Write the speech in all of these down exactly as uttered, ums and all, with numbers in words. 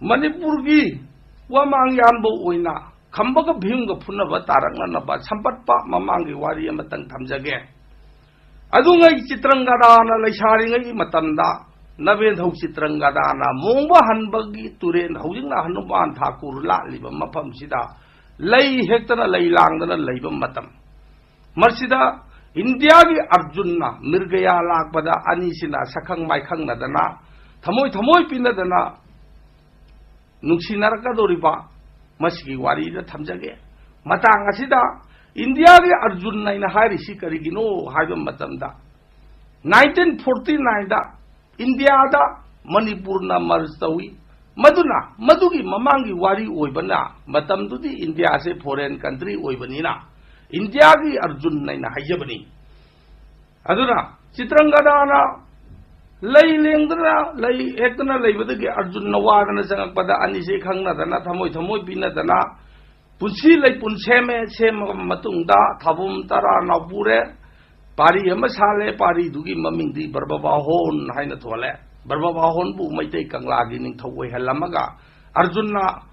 ꯃꯅꯤꯄꯨꯔꯒꯤ ꯋꯥꯃꯥꯡ ꯌꯥꯟꯕ ꯑꯣꯏꯅ ꯈꯝꯕꯒ ꯚꯤꯝꯒ ꯐꯨꯅꯕ ꯇꯥꯔꯛꯅꯅꯕ ꯁꯝꯄꯠꯄ ꯃꯃꯥꯡꯒꯤ ꯋꯥꯔꯤ ꯑꯃꯇꯪ ꯊꯝꯖꯒꯦ꯫ ꯑꯗꯨꯉꯩ ꯆꯤꯇ꯭ꯔꯪꯒꯗꯥꯅ ꯂꯩꯁꯥꯔꯤꯉꯩꯒꯤ ꯃꯇꯝꯗ ꯅꯕꯦꯟꯙꯧ ꯆꯤꯇ꯭ꯔꯪꯒꯗꯥꯅ ꯃꯣꯡꯕ ꯍꯟꯕꯒꯤ ꯇꯨꯔꯦꯟ, ꯍꯧꯖꯤꯛꯅ ꯍꯅꯨꯃꯥꯟ ꯊꯥꯀꯨꯔ ꯂꯥꯠꯂꯤꯕ ꯃꯐꯝꯁꯤꯗ, ꯂꯩ ꯍꯦꯛꯇꯅ, ꯂꯩ ꯂꯥꯡꯗꯅ ꯂꯩꯕ ꯃꯇꯝ, ꯃꯁꯤꯗ ꯏꯟꯗꯤꯌꯥꯒꯤ ꯑꯔꯖꯨꯟꯅ ꯃꯤꯔꯒꯌꯥ ꯂꯥꯛꯄꯗ ꯑꯅꯤꯁꯤꯅ ꯁꯛꯈꯪ ꯃꯥꯏꯈꯪꯅꯗꯅ, ꯊꯃꯣꯏ ꯊꯃꯣꯏ ꯄꯤꯅꯗꯅ ꯅꯨꯡꯁꯤꯅꯔꯛꯀꯗꯧꯔꯤꯕ ꯃꯁꯤꯒꯤ ꯋꯥꯔꯤꯗ ꯊꯝꯖꯒꯦ꯫ ꯃꯇꯥꯡ ꯑꯁꯤꯗ ꯏꯟꯗꯤꯌꯥꯒꯤ ꯑꯔꯖꯨꯟ ꯍꯥꯏꯅ ꯍꯥꯏꯔꯤꯁꯤ ꯀꯔꯤꯒꯤꯅꯣ ꯍꯥꯏꯕ ꯃꯇꯝꯗ, ꯅꯥꯏꯟꯇꯤꯟ ꯐꯣꯔꯇꯤ ꯅꯥꯏꯟꯗ ꯏꯟꯗꯤꯌꯥꯗ ꯃꯅꯤꯄꯨꯔꯅ ꯃꯔꯖ ꯇꯧꯏ꯫ ꯃꯗꯨꯅ ꯃꯗꯨꯒꯤ ꯃꯃꯥꯡꯒꯤ ꯋꯥꯔꯤ ꯑꯣꯏꯕꯅ, ꯃꯇꯝꯗꯨꯗꯤ ꯏꯟꯗꯤꯌꯥꯁꯦ ꯐꯣꯔꯦꯟ ꯀꯟꯇ꯭ꯔꯤ ꯑꯣꯏꯕꯅꯤꯅ ꯏꯟꯗꯤꯌꯥꯒꯤ ꯑꯔꯖꯨꯟ ꯍꯥꯏꯅ ꯍꯥꯏꯖꯕꯅꯤ꯫ ꯑꯗꯨꯅ ꯆꯤꯇ꯭ꯔꯪꯒꯗꯥꯅ ꯂꯩ ꯂꯦꯡꯗꯅ, ꯂꯩ ꯍꯦꯛꯇꯅ ꯂꯩꯕꯗꯒꯤ ꯑꯔꯖꯨꯟꯅ ꯋꯥꯗꯅ ꯆꯪꯉꯛꯄꯗ ꯑꯅꯤꯁꯦ ꯈꯪꯅꯗꯅ, ꯊꯃꯣꯏ ꯊꯃꯣꯏ ꯄꯤꯅꯗꯅ ꯄꯨꯟꯁꯤ ꯂꯩꯄꯨꯟ ꯁꯦꯝꯃꯦ꯫ ꯁꯦꯝꯃꯕ ꯃꯇꯨꯡꯗ ꯊꯥꯕꯨꯝ ꯇꯔꯥ ꯅꯥꯎꯄꯨꯔꯦ, ꯄꯥꯔꯤ ꯑꯃ ꯁꯥꯜꯂꯦ꯫ ꯄꯥꯔꯤꯗꯨꯒꯤ ꯃꯃꯤꯡꯗꯤ ꯕ꯭ꯔꯕꯕꯥꯍꯣꯟ ꯍꯥꯏꯅ ꯊꯣꯜꯂꯦ꯫ ꯕ꯭ꯔꯕꯕꯥꯍꯣꯟꯕꯨ ꯃꯩꯇꯩ ꯀꯪꯂꯥꯒꯤ ꯅꯤꯡꯊꯧ ꯑꯣꯏꯍꯜꯂꯝꯃꯒ ꯑꯔꯖꯨꯟꯅ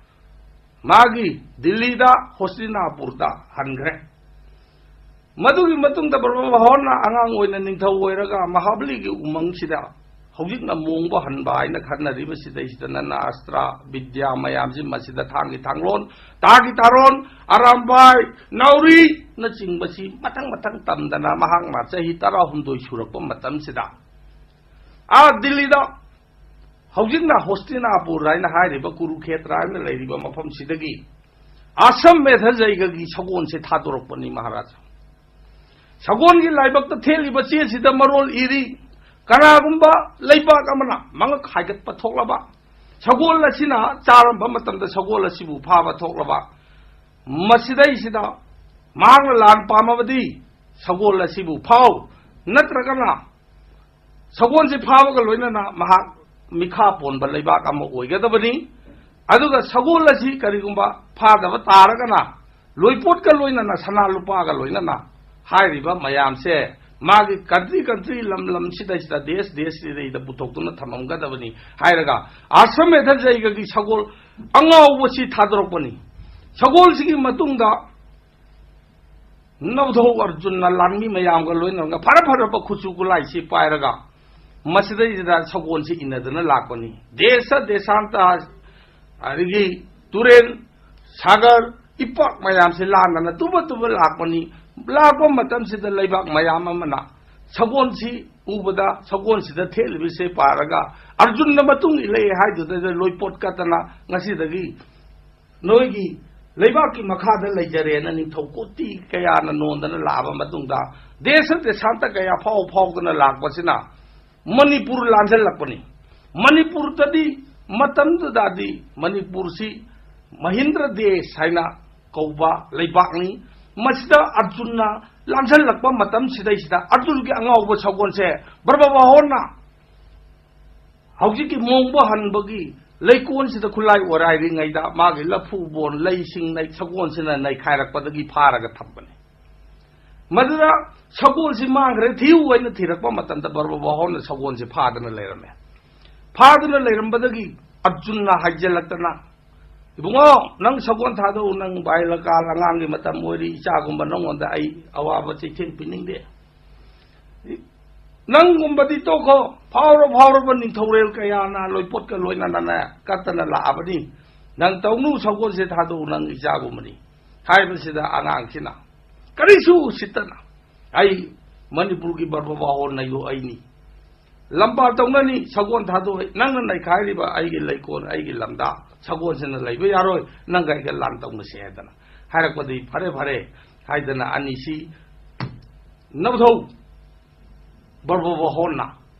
ꯃꯥꯒꯤ ꯗꯤꯜꯂꯤꯗ ꯍꯣꯁꯇꯤꯅꯥꯄꯨꯔꯗ ꯍꯟꯈ꯭ꯔꯦ꯫ ꯃꯗꯨꯒꯤ ꯃꯇꯨꯡꯗ ꯕ꯭ꯔꯕꯕꯥꯍꯣꯟꯅ ꯑꯉꯥꯡ ꯑꯣꯏꯅ ꯅꯤꯡꯊꯧ ꯑꯣꯏꯔꯒ ꯃꯍꯥꯕꯂꯤꯒꯤ ꯎꯃꯪꯁꯤꯗ ꯍꯧꯖꯤꯛꯅ ꯃꯣꯡꯕ ꯍꯟꯕ ꯍꯥꯏꯅ ꯈꯟꯅꯔꯤꯕꯁꯤꯗꯩꯁꯤꯗ ꯅꯅ ꯑꯁꯇ꯭ꯔ ꯕꯤꯗ꯭ꯌꯥ ꯃꯌꯥꯝꯁꯤ ꯃꯁꯤꯗ ꯊꯥꯡꯒꯤ ꯊꯥꯡꯂꯣꯟ, ꯇꯥꯒꯤ ꯇꯥꯔꯣꯟ, ꯑꯔꯥꯝꯕꯥꯏ, ꯅꯥꯎꯔꯤꯅꯆꯤꯡꯕꯁꯤ ꯃꯊꯪ ꯃꯊꯪ ꯇꯝꯗꯅ ꯃꯍꯥꯛꯅ ꯆꯍꯤ ꯇꯔꯥꯍꯨꯝꯗꯣꯏ ꯁꯨꯔꯛꯄ ꯃꯇꯝꯁꯤꯗ, ꯑꯥ ꯗꯤꯜꯂꯤꯗ ꯍꯧꯖꯤꯛꯅ ꯍꯣꯁꯇꯤꯅꯥꯄꯨꯔ ꯍꯥꯏꯅ ꯍꯥꯏꯔꯤꯕ ꯀꯨꯔꯨꯈꯦꯇ꯭ꯔ ꯍꯥꯏꯅ ꯂꯩꯔꯤꯕ ꯃꯐꯝꯁꯤꯗꯒꯤ ꯑꯁꯝꯃꯦꯙ ꯖꯩꯒꯒꯤ ꯁꯒꯣꯜꯁꯦ ꯊꯥꯗꯣꯔꯛꯄꯅꯤ ꯃꯍꯥꯔꯥꯖ꯫ ꯁꯒꯣꯜꯒꯤ ꯂꯥꯏꯕꯛꯇ ꯊꯦꯠꯂꯤꯕ ꯆꯦꯁꯤꯗ ꯃꯔꯣꯜ ꯏꯔꯤ, ꯀꯅꯥꯒꯨꯝꯕ ꯂꯩꯕꯥꯛ ꯑꯃꯅ ꯃꯉꯛ ꯍꯥꯏꯒꯠꯄ ꯊꯣꯛꯂꯕ, ꯁꯒꯣꯜ ꯑꯁꯤꯅ ꯆꯥꯔꯝꯕ ꯃꯇꯝꯗ ꯁꯒꯣꯜ ꯑꯁꯤꯕꯨ ꯐꯥꯕ ꯊꯣꯛꯂꯕ, ꯃꯁꯤꯗꯩꯁꯤꯗ ꯃꯍꯥꯛꯅ ꯂꯥꯟ ꯄꯥꯝꯃꯕꯗꯤ ꯁꯒꯣꯜ ꯑꯁꯤꯕꯨ ꯐꯥꯎ, ꯅꯠꯇ꯭ꯔꯒꯅ ꯁꯒꯣꯜꯁꯤ ꯐꯥꯕꯒ ꯂꯣꯏꯅꯅ ꯃꯍꯥꯛ ꯃꯤꯈꯥ ꯄꯣꯟꯕ ꯂꯩꯕꯥꯛ ꯑꯃ ꯑꯣꯏꯒꯗꯕꯅꯤ꯫ ꯑꯗꯨꯒ ꯁꯒꯣꯜ ꯑꯁꯤ ꯀꯔꯤꯒꯨꯝꯕ ꯐꯥꯗꯕ ꯇꯥꯔꯒꯅ ꯂꯣꯏꯄꯣꯠꯀ ꯂꯣꯏꯅꯅ, ꯁꯅꯥ ꯂꯨꯄꯥꯒ ꯂꯣꯏꯅꯅ ꯍꯥꯏꯔꯤꯕ ꯃꯌꯥꯝꯁꯦ ꯃꯥꯒꯤ country country, ꯂꯝ ꯂꯝꯁꯤꯗꯩꯁꯤꯗ, ꯗꯦꯁ ꯗꯦꯁꯁꯤꯗꯩꯗ ꯄꯨꯊꯣꯛꯇꯨꯅ ꯊꯝꯃꯝꯒꯗꯕꯅꯤ ꯍꯥꯏꯔꯒ ꯑꯁ꯭ꯋꯃꯦꯙ ꯌꯩꯒꯒꯤ ꯁꯒꯣꯜ ꯑꯉꯥꯎꯕꯁꯤ ꯊꯥꯗꯣꯔꯛꯄꯅꯤ꯫ ꯁꯒꯣꯜꯁꯤꯒꯤ ꯃꯇꯨꯡꯗ ꯅꯧꯙꯧ ꯑꯔꯖꯨꯟꯅ ꯂꯥꯟꯃꯤ ꯃꯌꯥꯝꯒ ꯂꯣꯏꯅꯔꯒ ꯐꯔ ꯐꯔꯕ ꯈꯨꯠꯁꯨ ꯈꯨꯠꯂꯥꯏꯁꯤ ꯄꯥꯏꯔꯒ ꯃꯁꯤꯗꯩꯁꯤꯗ ꯁꯒꯣꯜꯁꯤ ꯏꯟꯅꯗꯨꯅ ꯂꯥꯛꯄꯅꯤ꯫ ꯗꯦꯁ ꯗꯦꯁꯥꯟꯇ, ꯑꯗꯒꯤ ꯇꯨꯔꯦꯟ, ꯁꯥꯒꯔ, ꯏꯄꯥꯛ ꯃꯌꯥꯝꯁꯤ ꯂꯥꯟꯗꯅ ꯇꯨꯕ ꯇꯨꯕ ꯂꯥꯛꯄꯅꯤ꯫ ꯂꯥꯛꯄ ꯃꯇꯝꯁꯤꯗ ꯂꯩꯕꯥꯛ ꯃꯌꯥꯝ ꯑꯃꯅ ꯁꯒꯣꯜꯁꯤ ꯎꯕꯗ, ꯁꯒꯣꯜꯁꯤꯗ ꯊꯦꯠꯂꯤꯕꯁꯦ ꯄꯥꯔꯒ, "ꯑꯔꯖꯨꯟꯅ ꯃꯇꯨꯡ ꯏꯜꯂꯛꯑꯦ" ꯍꯥꯏꯗꯨꯗ ꯂꯣꯏꯄꯣꯠ ꯀꯠꯇꯅ, "ꯉꯁꯤꯗꯒꯤ ꯅꯣꯏꯒꯤ ꯂꯩꯕꯥꯛꯀꯤ ꯃꯈꯥꯗ ꯂꯩꯖꯔꯦꯅ" ꯅꯤꯡꯊꯧ ꯀꯣꯇꯤ ꯀꯌꯥꯅ ꯅꯣꯟꯗꯅ ꯂꯥꯛꯑꯕ ꯃꯇꯨꯡꯗ, ꯗꯦꯁ ꯗꯦꯁꯥꯟꯇ ꯀꯌꯥ ꯐꯥꯎ ꯐꯥꯎꯗꯅ ꯂꯥꯛꯄꯁꯤꯅ ꯃꯅꯤꯄꯨꯔ ꯂꯥꯟꯖꯜꯂꯛꯄꯅꯤ꯫ ꯃꯅꯤꯄꯨꯔꯗꯗꯤ, ꯃꯇꯝꯗꯨꯗꯗꯤ ꯃꯅꯤꯄꯨꯔꯁꯤ ꯃꯍꯤꯟꯗ꯭ꯔ ꯗꯦꯁ ꯍꯥꯏꯅ ꯀꯧꯕ ꯂꯩꯕꯥꯛꯅꯤ꯫ ꯃꯁꯤꯗ ꯑꯔꯖꯨꯟꯅ ꯂꯥꯟꯖꯜꯂꯛꯄ ꯃꯇꯝꯁꯤꯗꯩꯁꯤꯗ ꯑꯔꯖꯨꯟꯒꯤ ꯑꯉꯥꯎꯕ ꯁꯒꯣꯜꯁꯦ ꯕ꯭ꯔꯕꯕꯥꯍꯣꯟꯅ ꯍꯧꯖꯤꯛꯀꯤ ꯃꯣꯡꯕ ꯍꯟꯕꯒꯤ ꯂꯩꯀꯣꯜꯁꯤꯗ ꯈꯨꯠꯂꯥꯏ ꯑꯣꯔꯥꯏꯔꯤꯉꯩꯗ ꯃꯥꯒꯤ ꯂꯐꯨꯕꯣꯟ, ꯂꯩꯁꯤꯡ ꯅꯩ-, ꯁꯒꯣꯜꯁꯤꯅ ꯅꯩꯈꯥꯏꯔꯛꯄꯗꯒꯤ ꯐꯥꯔꯒ ꯊꯝꯕꯅꯤ꯫ ꯃꯗꯨꯗ ꯁꯒꯣꯜꯁꯤ ꯃꯥꯡꯈ꯭ꯔꯦ, ꯊꯤꯌꯨ ꯍꯥꯏꯅ ꯊꯤꯔꯛꯄ ꯃꯇꯝꯗ ꯕ꯭ꯔꯕꯕꯥꯍꯣꯟꯅ ꯁꯒꯣꯜꯁꯤ ꯐꯥꯗꯅ ꯂꯩꯔꯝꯃꯦ꯫ ꯐꯥꯗꯨꯅ ꯂꯩꯔꯝꯕꯗꯒꯤ ꯑꯔꯖꯨꯟꯅ ꯍꯥꯏꯖꯤꯜꯂꯛꯇꯅ, "ꯏꯕꯨꯡꯉꯣ, ꯅꯪ ꯁꯒꯣꯜ ꯊꯥꯗꯣꯛꯎ, ꯅꯪ ꯕꯥꯏꯂꯀꯥꯜ ꯑꯉꯥꯡꯒꯤ ꯃꯇꯝ ꯑꯣꯏꯔꯤ, ꯏꯆꯥꯒꯨꯝꯕ ꯅꯪꯉꯣꯟꯗ ꯑꯩ ꯑꯋꯥꯕ ꯆꯩꯊꯦꯡ ꯄꯤꯅꯤꯡꯗꯦ꯫ ꯅꯪꯒꯨꯝꯕꯗꯤ ꯇꯣꯛꯈꯣ, ꯐꯥꯎꯔ ꯐꯥꯎꯔꯕ ꯅꯤꯡꯊꯧꯔꯦꯜ ꯀꯌꯥꯅ ꯂꯣꯏꯄꯣꯠꯀ ꯂꯣꯏꯅꯅꯅꯦ ꯀꯠꯇꯅ ꯂꯥꯛꯑꯕꯅꯤ꯫ ꯅꯪ ꯇꯧꯅꯨ, ꯁꯒꯣꯜꯁꯦ ꯊꯥꯗꯣꯛꯎ, ꯅꯪ ꯏꯆꯥꯒꯨꯝꯕꯅꯤ"꯫ ꯍꯥꯏꯕꯁꯤꯗ ꯑꯉꯥꯡꯁꯤꯅ ꯀꯔꯤꯁꯨ ꯎꯁꯤꯠꯇꯅ, "ꯑꯩ ꯃꯅꯤꯄꯨꯔꯒꯤ ꯕ꯭ꯔꯕꯕꯥꯍꯣꯟ ꯅꯩꯌꯨ ꯑꯩꯅꯤ, ꯂꯝꯕꯥ ꯇꯧꯅꯅꯤ, ꯁꯒꯣꯜ ꯊꯥꯗꯣꯛꯑꯦ, ꯅꯪꯅ ꯅꯩꯈꯥꯏꯔꯤꯕ ꯑꯩꯒꯤ ꯂꯩꯀꯣꯜ, ꯑꯩꯒꯤ ꯂꯝꯗ ꯁꯒꯣꯜꯁꯤꯅ ꯂꯩꯕ ꯌꯥꯔꯣꯏ, ꯅꯪꯒ ꯑꯩꯒ ꯂꯥꯟ ꯇꯧꯅꯁꯦ" ꯍꯥꯏꯗꯅ ꯍꯥꯏꯔꯛꯄꯗꯒꯤ, "ꯐꯔꯦ ꯐꯔꯦ" ꯍꯥꯏꯗꯅ ꯑꯅꯤꯁꯤ ꯅꯧꯙꯧ ꯕ꯭ꯔꯕꯕꯥꯍꯣꯟꯅ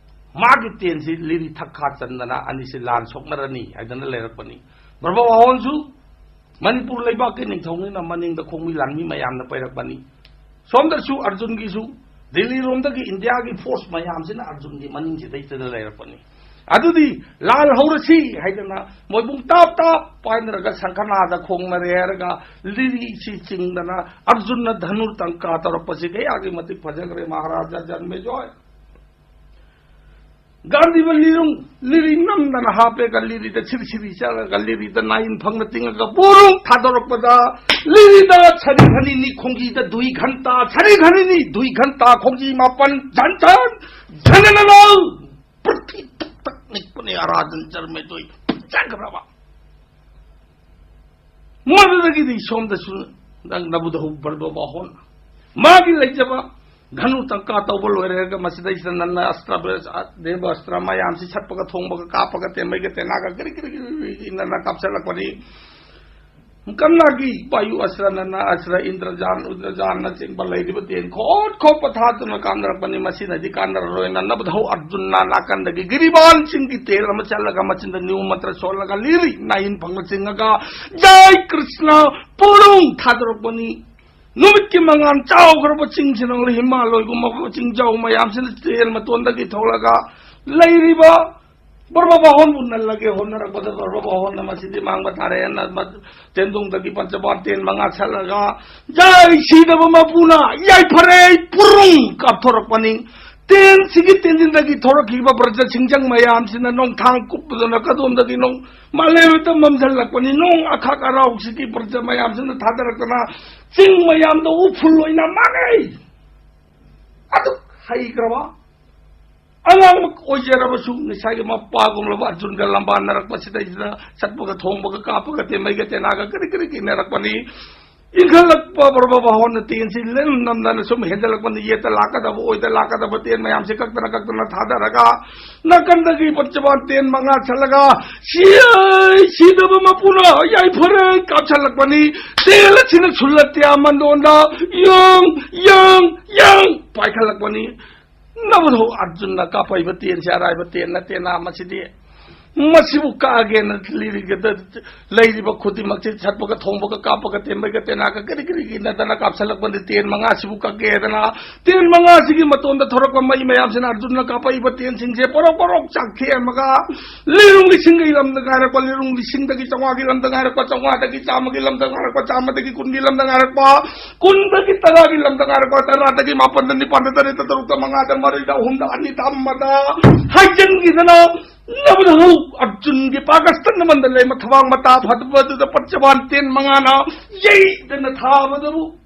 ꯃꯥꯒꯤ ꯇꯦꯟꯁꯤ ꯂꯤꯔꯤ ꯊꯛꯈꯥ ꯆꯟꯗꯅ ꯑꯅꯤꯁꯤ ꯂꯥꯟ ꯁꯣꯛꯅꯔꯅꯤ ꯍꯥꯏꯗꯅ ꯂꯩꯔꯛꯄꯅꯤ꯫ ꯕ꯭ꯔꯕꯕꯥꯍꯣꯟꯁꯨ ꯃꯅꯤꯄꯨꯔ ꯂꯩꯕꯥꯛꯀꯤ ꯅꯤꯡꯊꯧꯅꯤꯅ ꯃꯅꯤꯡꯗ ꯈꯣꯡꯃꯤ ꯂꯥꯟꯃꯤ ꯃꯌꯥꯝꯅ ꯄꯩꯔꯛꯄꯅꯤ꯫ ꯁꯣꯝꯗꯁꯨ ꯑꯔꯖꯨꯟꯒꯤꯁꯨ ꯗꯤꯜꯂꯤꯔꯣꯝꯗꯒꯤ ꯏꯟꯗꯤꯌꯥꯒꯤ ꯐꯣꯔꯁ ꯃꯌꯥꯝꯁꯤꯅ ꯑꯔꯖꯨꯟꯒꯤ ꯃꯅꯤꯡꯁꯤꯗꯩꯁꯤꯗ ꯂꯩꯔꯛꯄꯅꯤ꯫ ꯑꯗꯨꯗꯤ ꯂꯥꯜ ꯍꯧꯔꯁꯤ ꯍꯥꯏꯗꯅ ꯃꯣꯏꯕꯨꯡ ꯇꯥꯞ ꯇꯥꯞ ꯄꯥꯏꯅꯔꯒ ꯁꯪꯈꯅꯥꯗ ꯈꯣꯡꯅꯔꯦ ꯍꯥꯏꯔꯒ ꯂꯤꯔꯤꯁꯤ ꯆꯤꯡꯗꯅ ꯑꯔꯖꯨꯟꯅ ꯙꯅꯨ ꯇꯪꯀꯥ ꯇꯧꯔꯛꯄꯁꯤ ꯀꯌꯥꯒꯤ ꯃꯇꯤꯛ ꯐꯖꯈ꯭ꯔꯦ ꯃꯍꯥꯔꯥꯖꯥ ꯖꯟꯃꯦꯖꯣꯏ꯫ ꯒꯥꯟꯙꯤꯕ ꯂꯤꯔꯨꯡ ꯂꯤꯔꯤ ꯅꯝꯗꯅ ꯍꯥꯞꯄꯦꯒ ꯂꯤꯔꯤꯗ ꯁꯤꯔꯤ ꯁꯤꯔꯤ ꯆꯠꯂꯒ ꯂꯤꯔꯤꯗ ꯅꯥꯏꯟ ꯐꯪꯅ ꯇꯤꯡꯉꯒ ꯄꯣꯔꯨꯡ ꯊꯥꯗꯣꯔꯛꯄꯗ ꯂꯤꯔꯤꯗ ꯁꯔꯤ ꯈꯅꯤꯅꯤ ꯈꯣꯡꯖꯤꯗ ꯗꯨꯏ ꯘꯟꯇꯥ ꯁꯔꯤ ꯈꯅꯤꯅꯤ ꯗꯨꯏ ꯘꯟꯇꯥ ꯈꯣꯡꯖꯤ ꯃꯥꯄꯟ ꯖꯟ ꯖꯟ ꯖꯟ ꯖꯟ ꯖꯟ ꯄ꯭ꯔꯤꯊꯤ ꯇꯛ ꯇꯛ ꯅꯤꯛꯄꯅꯦ ꯑꯔꯥꯖꯟ ꯖꯔꯃꯦꯗꯣꯏ ꯆꯪꯈ꯭ꯔꯕ꯫ ꯃꯗꯨꯗꯒꯤꯗꯤ ꯁꯣꯝꯗꯁꯨ ꯅꯪ ꯅꯕꯨꯙꯧ ꯕ꯭ꯔꯕ ꯕꯥꯍꯣꯟ ꯃꯥꯒꯤ ꯂꯩꯖꯕ ꯙꯅꯨ ꯇꯪꯀꯥ ꯇꯧꯕ ꯂꯣꯏꯔꯦ ꯍꯥꯏꯔꯒ ꯃꯁꯤꯗꯩꯁꯤꯗ ꯅꯟꯅ ꯑꯁꯇ꯭ꯔ ꯗꯦꯕ ꯑꯁꯇ꯭ꯔ ꯃꯌꯥꯝꯁꯤ ꯁꯠꯄꯒ ꯊꯣꯡꯕꯒ ꯀꯥꯞꯄꯒ ꯇꯦꯟꯕꯩꯒ ꯇꯦꯅꯥꯒ ꯀꯔꯤ ꯀꯔꯤ ꯀꯔꯤ ꯀꯔꯤ ꯅꯟꯅ ꯀꯥꯞꯁꯤꯜꯂꯛꯄꯅꯤ꯫ ꯀꯝꯂꯥꯒꯤ ꯄꯥꯌꯨ ꯑꯁ꯭ꯔ, ꯅꯅ ꯑꯁ꯭ꯔ, ꯏꯟꯗ꯭ꯔꯖꯥꯟ, ꯎꯗ꯭ꯔꯖꯥꯟꯅꯆꯤꯡꯕ ꯂꯩꯔꯤꯕ ꯇꯦꯟ ꯈꯣꯠ ꯈꯣꯠꯄ ꯊꯥꯗꯨꯅ ꯀꯥꯞꯅꯔꯛꯄꯅꯤ꯫ ꯃꯁꯤꯅꯗꯤ ꯀꯥꯟꯅꯔꯔꯣꯏꯅ ꯅꯕꯙꯧ ꯑꯔꯖꯨꯟꯅ ꯅꯥꯀꯟꯗꯒꯤ ꯒꯤꯔꯤꯕꯥꯟꯁꯤꯡꯒꯤ ꯇꯦꯜ ꯑꯃ ꯆꯠꯂꯒ ꯃꯆꯤꯟꯗ ꯅꯤꯌꯨ ꯃꯟꯇ꯭ꯔ ꯁꯣꯜꯂꯒ ꯂꯤꯔꯤ ꯅꯥꯏꯟ ꯐꯪꯅ ꯆꯤꯡꯉꯒ ꯖꯥꯏ ꯀ꯭ꯔꯤꯁꯅ ꯄꯣꯔꯨꯡ ꯊꯥꯗꯣꯔꯛꯄꯅꯤ꯫ ꯅꯨꯃꯤꯠꯀꯤ ꯃꯉꯥꯜ ꯆꯥꯎꯈ꯭ꯔꯕ ꯆꯤꯡꯁꯤꯅ ꯍꯤꯃꯥꯂꯣꯏꯒꯨꯝꯕ ꯆꯤꯡꯖꯥꯎ ꯃꯌꯥꯝꯁꯤꯅ ꯇꯦꯜ ꯃꯇꯣꯟꯗꯒꯤ ꯊꯣꯛꯂꯒ ꯂꯩꯔꯤꯕ ꯕ꯭ꯔꯍꯃ ꯕꯥꯍꯣꯟꯕꯨ ꯅꯜꯂꯒꯦ ꯍꯣꯠꯅꯔꯛꯄꯗ ꯕ꯭ꯔꯍꯃ ꯕꯥꯍꯣꯟꯅ ꯃꯁꯤꯗꯤ ꯃꯥꯡꯕ ꯇꯥꯔꯦꯅ ꯃ-, ꯇꯦꯟꯗꯨꯡꯗꯒꯤ ꯄꯟꯆꯕꯥꯟ ꯇꯦꯟ ꯃꯉꯥ ꯁꯠꯂꯒ ꯖꯥꯏ ꯁꯤꯗꯕ ꯃꯄꯨꯅ ꯌꯥꯏꯐꯔꯦ ꯄꯨꯔꯨꯡ ꯀꯥꯞꯊꯣꯔꯛꯄꯅꯤ꯫ ꯇꯦꯟꯁꯤꯒꯤ ꯇꯦꯟꯖꯤꯟꯗꯒꯤ ꯊꯣꯔꯛꯈꯤꯕ ꯄ꯭ꯔꯖꯥ ꯁꯤꯡꯖꯪ ꯃꯌꯥꯝꯁꯤꯅ ꯅꯣꯡꯊꯥꯡ ꯀꯨꯞꯄꯗꯨꯅ ꯀꯗꯣꯝꯗꯒꯤ ꯅꯣꯡ ꯃꯥꯂꯦꯝꯗ ꯃꯝꯁꯤꯜꯂꯛꯄꯅꯤ꯫ ꯅꯣꯡ ꯑꯈꯥꯛ ꯑꯔꯥꯎꯁꯤꯒꯤ ꯄ꯭ꯔꯖꯥ ꯃꯌꯥꯝꯁꯤꯅ ꯊꯥꯗꯔꯛꯇꯅ ꯆꯤꯡ ꯃꯌꯥꯝꯗ ꯎꯐꯨꯜ ꯑꯣꯏꯅ ꯃꯥꯡꯉꯩ꯫ ꯑꯗꯨꯛ ꯍꯩꯈ꯭ꯔꯕ ꯑꯉꯥꯡꯃꯛ ꯑꯣꯏꯖꯔꯕꯁꯨ ꯉꯁꯥꯏꯒꯤ ꯃꯄꯥꯒꯨꯝꯂꯕ ꯑꯔꯖꯨꯟꯒ ꯂꯝꯕꯥꯟꯅꯔꯛꯄꯁꯤꯗꯩꯁꯤꯗ ꯆꯠꯄꯒ ꯊꯣꯡꯕꯒ ꯀꯥꯞꯄꯒ ꯇꯦꯟꯃꯩꯒ ꯇꯦꯅꯥꯒ ꯀꯔꯤ ꯀꯔꯤ ꯀꯤꯟꯅꯔꯛꯄꯅꯤ꯫ ꯏꯟꯈꯠꯂꯛꯄ ꯕ꯭ꯔꯕ ꯕꯥꯍꯣꯟꯅ ꯇꯦꯟꯁꯤ ꯂꯦꯝ ꯅꯝꯗꯅ ꯁꯨꯝ ꯍꯦꯟꯖꯜꯂꯛꯄꯅꯤ꯫ ꯌꯦꯠꯇ ꯂꯥꯛꯀꯗꯕ ꯑꯣꯏꯗ ꯂꯥꯛꯀꯗꯕ ꯇꯦꯟ ꯃꯌꯥꯝꯁꯤ ꯀꯛꯇꯅ ꯀꯛꯇꯅ ꯊꯥꯗꯔꯒ ꯅꯥꯀꯟꯗꯒꯤ ꯄꯟꯆꯕꯥꯟ ꯇꯦꯟ ꯃꯉꯥ ꯆꯠꯂꯒ ꯁꯤ ꯁꯤꯗꯕ ꯃꯄꯨꯅ ꯌꯥꯏꯐꯔꯦ ꯀꯥꯞꯁꯜꯂꯛꯄꯅꯤ꯫ ꯇꯦꯟ ꯑꯁꯤꯅ ꯁꯨꯜꯂ ꯇꯤꯌꯥ ꯃꯟꯗꯣꯟꯗ ꯌꯪ ꯌꯪ ꯌꯪ ꯄꯥꯏꯈꯠꯂꯛꯄꯅꯤ꯫ ꯅꯕꯨꯙꯧ ꯑꯔꯖꯨꯟꯅ ꯀꯥꯞꯄꯛꯏꯕ ꯇꯦꯟꯁꯦ ꯑꯔꯥꯏꯕ ꯇꯦꯟ ꯅꯠꯇꯦꯅ ꯃꯁꯤꯗꯤ ꯃꯁꯤꯕꯨ ꯀꯛꯑꯒꯦꯅ ꯂꯤꯔꯤꯒꯗ-, ꯂꯩꯔꯤꯕ ꯈꯨꯗꯤꯡꯃꯛꯁꯤ ꯁꯠꯄꯒ, ꯊꯣꯡꯕꯒ, ꯀꯥꯞꯄꯒ, ꯇꯦꯟꯕꯒ, ꯇꯦꯅꯥꯒ, ꯀꯔꯤ ꯀꯔꯤꯒꯤ ꯅꯠꯇꯅ ꯀꯥꯞꯁꯤꯜꯂꯛꯄꯗ ꯇꯦꯟ ꯃꯉꯥꯁꯤꯕꯨ ꯀꯛꯀꯦꯗꯅ, ꯇꯦꯟ ꯃꯉꯥꯁꯤꯒꯤ ꯃꯇꯣꯟꯗ ꯊꯣꯔꯛꯄ ꯃꯩ ꯃꯌꯥꯝꯁꯤꯅ ꯑꯔꯖꯨꯟꯅ ꯀꯥꯞꯄꯛꯏꯕ ꯇꯦꯟꯁꯤꯡꯁꯦ ꯄꯣꯔꯣꯛ ꯄꯣꯔꯣꯛ ꯆꯥꯛꯊꯦꯛꯑꯝꯃꯒ, ꯂꯤꯔꯨꯡ ꯂꯤꯁꯤꯡꯒꯤ ꯂꯝꯗ ꯉꯥꯏꯔꯛꯄ, ꯂꯤꯔꯨꯡ ꯂꯤꯁꯤꯡꯗꯒꯤ ꯆꯥꯝꯃꯉꯥꯒꯤ ꯂꯝꯗ ꯉꯥꯏꯔꯛꯄ, ꯆꯥꯝꯃꯉꯥꯗꯒꯤ ꯆꯥꯝꯃꯒꯤ ꯂꯝꯗ ꯉꯥꯏꯔꯛꯄ, ꯆꯥꯝꯃꯗꯒꯤ ꯀꯨꯟꯒꯤ ꯂꯝꯗ ꯉꯥꯏꯔꯛꯄ, ꯀꯨꯟꯗꯒꯤ ꯇꯔꯥꯒꯤ ꯂꯝꯗ ꯉꯥꯏꯔꯛꯄ, ꯇꯔꯥꯗꯒꯤ ꯃꯥꯄꯟꯗ, ꯅꯤꯄꯥꯟꯗ, ꯇꯔꯦꯠꯇ, ꯇꯔꯨꯛꯇ, ꯃꯉꯥꯗ, ꯃꯔꯤꯗ, ꯑꯍꯨꯝꯗ, ꯑꯅꯤꯗ, ꯑꯃꯗ ꯍꯥꯏꯖꯤꯟꯈꯤꯗꯅ, ꯅꯕꯗꯍꯧ ꯑꯔꯖꯨꯟꯒꯤ ꯄꯥꯒꯁꯇ ꯅꯃꯟꯗ ꯂꯩ ꯃꯊꯕꯥꯡ ꯃꯇꯥ ꯐꯠꯇꯕꯗꯨꯗ ꯄꯠꯆꯕꯥꯟ ꯇꯦꯟ ꯃꯉꯥꯅ ꯌꯩꯗꯅ ꯊꯥꯕꯗꯕꯨ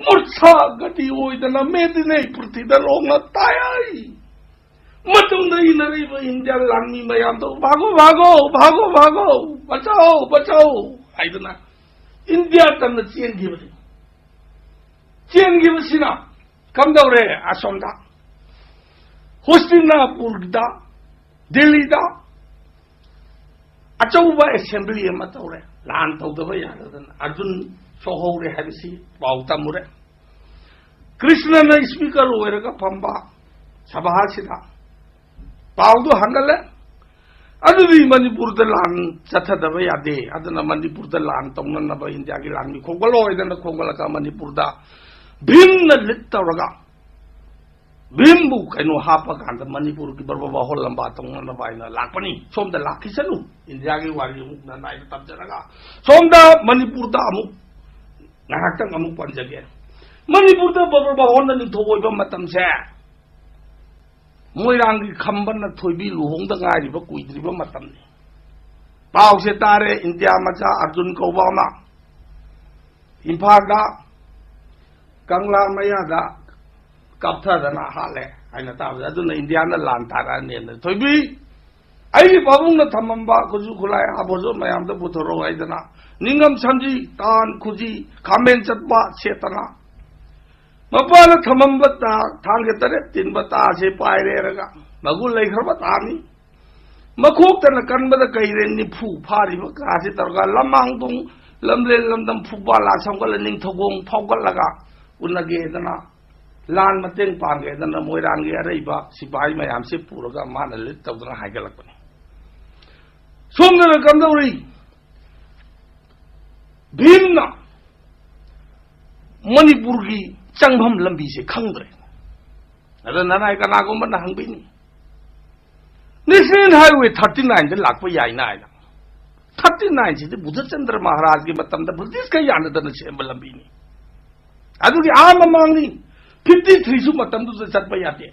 ꯃꯨꯔꯁꯥ ꯒꯇꯤ ꯑꯣꯏꯗꯅ ꯃꯦꯗꯤꯅꯦ ꯄ꯭ꯔꯤꯊꯤꯗ ꯂꯣꯡꯅ ꯇꯥꯏ꯫ ꯃꯇꯨꯡꯗ ꯏꯟꯅꯔꯤꯕ ꯏꯟꯗꯤꯌꯥ ꯂꯥꯟꯃꯤ ꯃꯌꯥꯝꯗꯣ "ꯚꯥꯒꯣ, ꯚꯥꯒꯣ, ꯚꯥꯒꯣ, ꯚꯥꯒꯣ, ꯕꯆꯥꯎ, ꯕꯆꯥꯎ" ꯍꯥꯏꯗꯅ ꯏꯟꯗꯤꯌꯥ ꯇꯝꯅ ꯆꯦꯟꯈꯤꯕꯅꯤ꯫ ꯆꯦꯟꯈꯤꯕꯁꯤꯅ ꯀꯝꯗꯧꯔꯦ? ꯑꯁꯣꯝꯗ ꯍꯣꯁꯇꯤꯅꯥꯄꯨꯔꯗ, ꯗꯤꯜꯂꯤꯗ ꯑꯆꯧꯕ ꯑꯦꯁꯦꯝꯕ꯭ꯂꯤ ꯑꯃ ꯇꯧꯔꯦ꯫ ꯂꯥꯟ ꯇꯧꯗꯕ ꯌꯥꯗꯗꯅ ꯑꯔꯖꯨꯟ ꯁꯣꯛꯍꯧꯔꯦ ꯍꯥꯏꯕꯁꯤ ꯄꯥꯎ ꯇꯝꯃꯨꯔꯦ꯫ ꯀ꯭ꯔꯤꯁꯅꯅ ꯏꯁꯄꯤꯀꯔ ꯑꯣꯏꯔꯒ ꯐꯝꯕ ꯁꯚꯥꯁꯤꯗ ꯄꯥꯎꯗꯨ ꯍꯟꯒꯠꯂꯦ꯫ ꯑꯗꯨꯗꯤ ꯃꯅꯤꯄꯨꯔꯗ ꯂꯥꯟ ꯆꯠꯊꯗꯕ ꯌꯥꯗꯦ꯫ ꯑꯗꯨꯅ ꯃꯅꯤꯄꯨꯔꯗ ꯂꯥꯟ ꯇꯧꯅꯅꯕ ꯏꯟꯗꯤꯌꯥꯒꯤ ꯂꯥꯟꯃꯤ ꯈꯣꯝꯒꯠꯂꯣ ꯍꯥꯏꯗꯅ ꯈꯣꯝꯒꯠꯂꯒ ꯃꯅꯤꯄꯨꯔꯗ ꯚꯤꯝꯅ ꯂꯤꯗ ꯇꯧꯔꯒ ꯚꯤꯝꯕꯨ ꯀꯩꯅꯣ ꯍꯥꯞꯄ ꯀꯥꯟꯗ ꯃꯅꯤꯄꯨꯔꯒꯤ ꯕꯔꯕꯥ ꯍꯣꯜꯂꯝꯕ ꯇꯧꯅꯅꯕ ꯍꯥꯏꯅ ꯂꯥꯛꯄꯅꯤ꯫ ꯁꯣꯝꯗ ꯂꯥꯛꯈꯤꯁꯅꯨ꯫ ꯏꯟꯗꯤꯌꯥꯒꯤ ꯋꯥꯔꯤ ꯑꯃꯨꯛ ꯅꯥꯏꯅ ꯇꯝꯖꯔꯒ ꯁꯣꯝꯗ ꯃꯅꯤꯄꯨꯔꯗ ꯑꯃꯨꯛ ꯉꯥꯏꯍꯥꯛꯇꯪ ꯑꯃꯨꯛ ꯄꯟꯖꯒꯦ꯫ ꯃꯅꯤꯄꯨꯔꯗ ꯕꯕꯔ ꯕꯥꯍꯣꯟꯅ ꯅꯤꯡꯊꯧ ꯑꯣꯏꯕ ꯃꯇꯝꯁꯦ ꯃꯣꯏꯔꯥꯡꯒꯤ ꯈꯝꯕꯅ ꯊꯣꯏꯕꯤ ꯂꯨꯍꯣꯡꯗ ꯉꯥꯏꯔꯤꯕ ꯀꯨꯏꯗ꯭ꯔꯤꯕ ꯃꯇꯝꯅꯤ꯫ ꯄꯥꯎꯁꯦ ꯇꯥꯔꯦ, ꯏꯟꯗꯤꯌꯥ ꯃꯆꯥ ꯑꯔꯖꯨꯟ ꯀꯧꯕ ꯑꯃ ꯏꯝꯐꯥꯜꯗ ꯀꯪꯂꯥ ꯃꯌꯥꯗ ꯀꯥꯞꯊꯗꯅ ꯍꯥꯠꯂꯦ ꯍꯥꯏꯅ ꯇꯥꯕꯗ, ꯑꯗꯨꯅ ꯏꯟꯗꯤꯌꯥꯅ ꯂꯥꯟ ꯇꯥꯔꯛꯑꯅꯦꯅ꯫ ꯊꯣꯏꯕꯤ, ꯑꯩꯒꯤ ꯄꯥꯕꯨꯡꯅ ꯊꯝꯃꯝꯕ ꯈꯨꯠꯁꯨ ꯈꯨꯠꯂꯥꯏ ꯑꯥꯚꯨꯁꯟ ꯃꯌꯥꯝꯗꯣ ꯄꯨꯊꯣꯔꯛꯑꯣ ꯍꯥꯏꯗꯅ ꯅꯤꯡꯉꯝ ꯁꯝꯖꯤ, ꯇꯥꯟ ꯈꯨꯖꯤ, ꯈꯥꯃꯦꯟ ꯆꯠꯄ ꯁꯦꯠꯇꯅ ꯃꯄꯥꯅ ꯊꯝꯃꯝꯕ ꯇꯥ, ꯊꯥꯡꯒ ꯇꯔꯦꯠ ꯇꯤꯟꯕ ꯇꯥꯁꯦ ꯄꯥꯏꯔꯦꯔꯒ ꯃꯒꯨꯟ ꯂꯩꯈ꯭ꯔꯕ ꯇꯥꯅꯤ꯫ ꯃꯈꯣꯛꯇꯅ ꯀꯟꯕꯗ ꯀꯩꯔꯦꯟ ꯅꯤꯐꯨ ꯐꯥꯔꯤꯕ ꯀꯥꯁꯦ ꯇꯧꯔꯒ ꯂꯃꯥꯡꯗꯣꯡ ꯂꯝꯂꯦꯟ ꯂꯝꯗꯝ ꯐꯨꯕꯥꯂꯥ ꯁꯝꯒꯠꯂ ꯅꯤꯡꯊꯧꯒꯣꯡ ꯐꯥꯎꯒꯠꯂꯒ ꯎꯅꯒꯦꯗꯅ, ꯂꯥꯟ ꯃꯇꯦꯡ ꯄꯥꯡꯒꯦꯗꯅ ꯃꯣꯏꯔꯥꯡꯒꯤ ꯑꯔꯩꯕ ꯁꯤꯐꯥꯏ ꯃꯌꯥꯝꯁꯦ ꯄꯨꯔꯒ ꯃꯥꯅ ꯂꯤꯗ ꯇꯧꯗꯅ ꯍꯥꯏꯒꯠꯂꯛꯄꯅꯤ꯫ ꯁꯣꯝꯗꯅ ꯀꯝꯗꯧꯔꯤ? ꯚꯤꯝꯅ ꯃꯅꯤꯄꯨꯔꯒꯤ ꯆꯪꯐꯝ ꯂꯝꯕꯤꯁꯦ ꯈꯪꯗ꯭ꯔꯦ꯫ ꯑꯗ ꯅꯅꯥꯏ ꯀꯅꯥꯒꯨꯝꯕꯅ ꯍꯪꯕꯤꯅꯤ, "National Highway thirty nine ꯗ ꯂꯥꯛꯄ ꯌꯥꯏꯅ" ꯍꯥꯏꯅ꯫ Thirty nine ꯁꯤꯗꯤ ꯕꯨꯙꯆꯟꯗ꯭ꯔ ꯃꯍꯥꯔꯥꯖꯒꯤ ꯃꯇꯝꯗ ꯕ꯭ꯔꯤꯇꯤꯁꯀ ꯌꯥꯅꯗꯅ ꯁꯦꯝꯕ ꯂꯝꯕꯤꯅꯤ꯫ ꯑꯗꯨꯒꯤ ꯑꯥ ꯃꯃꯥꯡꯒꯤ fifty three ꯁꯨ ꯃꯇꯝꯗꯨꯗ ꯆꯠꯄ ꯌꯥꯗꯦ꯫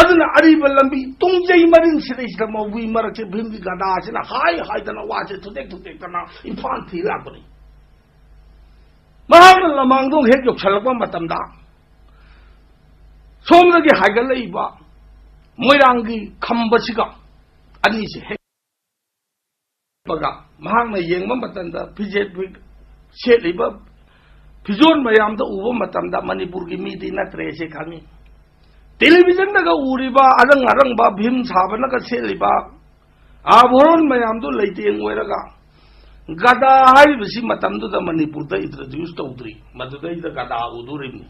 ꯑꯗꯨꯅ ꯑꯔꯤꯕ ꯂꯝꯕꯤ ꯇꯨꯡꯖꯩ ꯃꯔꯤꯟ ꯁꯤꯗꯩꯁꯤꯗ ꯃꯧꯕꯤ ꯃꯔꯛꯁꯦ ꯚꯤꯝꯒꯤ ꯒꯗꯥꯁꯤꯅ ꯍꯥꯏ ꯍꯥꯏꯗꯅ ꯋꯥꯁꯦ ꯊꯨꯇꯦꯛ ꯊꯨꯇꯦꯛꯇꯅ ꯏꯝꯐꯥꯜ ꯊꯤ ꯂꯥꯛꯄꯅꯤ꯫ ꯃꯍꯥꯛꯅ ꯂꯃꯥꯡꯗꯣꯡ ꯍꯦꯛ ꯌꯧꯁꯜꯂꯛꯄ ꯃꯇꯝꯗ ꯁꯣꯝꯗꯒꯤ ꯍꯥꯏꯒꯠꯂꯛꯏꯕ ꯃꯣꯏꯔꯥꯡꯒꯤ ꯈꯝꯕꯁꯤꯒ ꯑꯅꯤꯁꯦ ꯍꯦꯛ ꯄꯒ ꯃꯍꯥꯛꯅ ꯌꯦꯡꯕ ꯃꯇꯝꯗ ꯐꯤꯖꯦꯠ ꯐꯤ-, ꯁꯦꯠꯂꯤꯕ ꯐꯤꯖꯣꯜ ꯃꯌꯥꯝꯗ ꯎꯕ ꯃꯇꯝꯗ ꯃꯅꯤꯄꯨꯔꯒꯤ ꯃꯤꯗꯤ ꯅꯠꯇ꯭ꯔꯦ ꯁꯤ ꯈꯪꯉꯤ꯫ ꯇꯦꯂꯤꯚꯤꯖꯟꯗꯒ ꯎꯔꯤꯕ ꯑꯔꯪ ꯑꯔꯪꯕ ꯚꯤꯝ ꯁꯥꯕꯅꯒ ꯁꯦꯠꯂꯤꯕ ꯑꯥꯚꯔꯣꯟ ꯃꯌꯥꯝꯗꯨ ꯂꯩꯇꯦꯡ ꯑꯣꯏꯔꯒ ꯒꯗꯥ ꯍꯥꯏꯔꯤꯕꯁꯤ ꯃꯇꯝꯗꯨꯗ ꯃꯅꯤꯄꯨꯔꯗ introduce ꯇꯧꯗ꯭ꯔꯤ, ꯃꯗꯨꯗꯩꯗ ꯒꯗꯥ ꯎꯗꯣꯔꯤꯕꯅꯤ꯫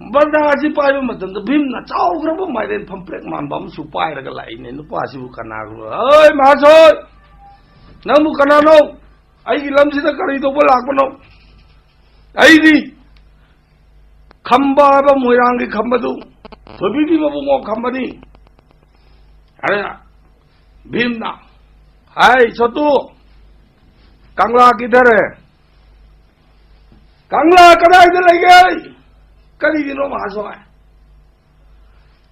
ꯒꯗꯥꯁꯤ ꯄꯥꯏꯕ ꯃꯇꯝꯗ ꯚꯤꯝꯅ ꯆꯥꯎꯈ꯭ꯔꯕ ꯃꯥꯏꯔꯦꯟ ꯐꯝꯄ꯭ꯔꯦꯛ ꯃꯥꯟꯕ ꯑꯃꯁꯨ ꯄꯥꯏꯔꯒ ꯂꯥꯛꯏꯅꯦ꯫ ꯅꯨꯄꯥꯁꯤꯕꯨ ꯀꯅꯥꯒꯨꯝꯕ, "ꯍꯣꯏ ꯃꯍꯥꯖꯣꯟ, ꯅꯪꯕꯨ ꯀꯅꯥꯅꯣ? ꯑꯩꯒꯤ ꯂꯝꯁꯤꯗ ꯀꯔꯤ ꯇꯧꯕ ꯂꯥꯛꯄꯅꯣ?" "ꯑꯩꯗꯤ ꯈꯝꯕ ꯍꯥꯏꯕ ꯃꯣꯏꯔꯥꯡꯒꯤ ꯈꯝꯕꯗꯨ, ꯊꯣꯏꯕꯤꯒꯤ ꯃꯕꯨꯡꯉꯣ ꯈꯝꯕꯅꯤ꯫" ꯑꯗ ꯚꯤꯝꯅ, "ꯍꯥꯏ ꯁꯣꯇꯨ, ꯀꯪꯂꯥ ꯀꯤꯗꯔꯦ? ꯀꯪꯂꯥ ꯀꯗꯥꯏꯗ ꯂꯩꯒꯦ? ꯀꯔꯤꯒꯤꯅꯣ ꯃꯍꯥꯖꯣꯟ?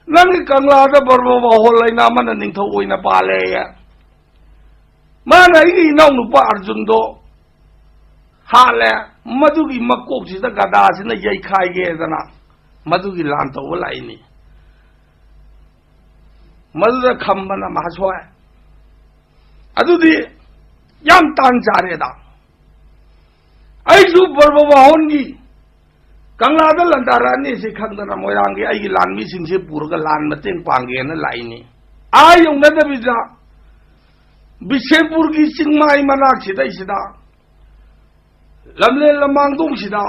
ꯅꯪꯒꯤ ꯀꯪꯂꯥꯗ ꯕ꯭ꯔꯖꯕꯥꯍꯨ ꯍꯥꯏꯅ ꯑꯃꯅ ꯅꯤꯡꯊꯧ ꯑꯣꯏꯅ ꯄꯥꯜꯂꯦꯌꯦ꯫ ꯃꯥꯅ ꯑꯩꯒꯤ ꯏꯅꯥꯎꯅꯨꯄꯥ ꯑꯔꯖꯨꯟꯗꯣ ꯍꯥꯠꯂꯦ, ꯃꯗꯨꯒꯤ ꯃꯀꯣꯛꯁꯤꯗ ꯒꯗꯥꯁꯤꯅ ꯌꯩꯈꯥꯏꯒꯦꯗꯅ ꯃꯗꯨꯒꯤ ꯂꯥꯟ ꯇꯧꯕ ꯂꯥꯛꯏꯅꯤ꯫" ꯃꯗꯨꯗ ꯈꯝꯕꯅ ꯃꯍꯥꯖꯣꯟ, "ꯑꯗꯨꯗꯤ ꯌꯥꯝ ꯇꯥꯟ ꯆꯥꯔꯦꯗ꯫ ꯑꯩꯁꯨ ꯕ꯭ꯔꯖꯕꯥꯍꯨꯒꯤ ꯀꯪꯂꯥꯗ ꯂꯥꯟꯗꯥꯔꯛꯑꯅꯤ ꯁꯤ ꯈꯪꯗꯅ ꯃꯣꯏꯔꯥꯡꯒꯤ ꯑꯩꯒꯤ ꯂꯥꯟꯃꯤꯁꯤꯡꯁꯦ ꯄꯨꯔꯒ ꯂꯥꯟ ꯃꯇꯦꯡ ꯄꯥꯡꯒꯦꯅ ꯂꯥꯛꯏꯅꯤ꯫ ꯑꯥ ꯌꯧꯅꯗꯕꯤꯗ ꯕꯤꯁꯦꯝꯄꯨꯔꯒꯤ ꯆꯤꯡꯃꯥꯏ ꯃꯅꯥꯛꯁꯤꯗꯩꯁꯤꯗ ꯂꯝꯂꯦꯟ ꯂꯃꯥꯡꯗꯣꯡꯁꯤꯗ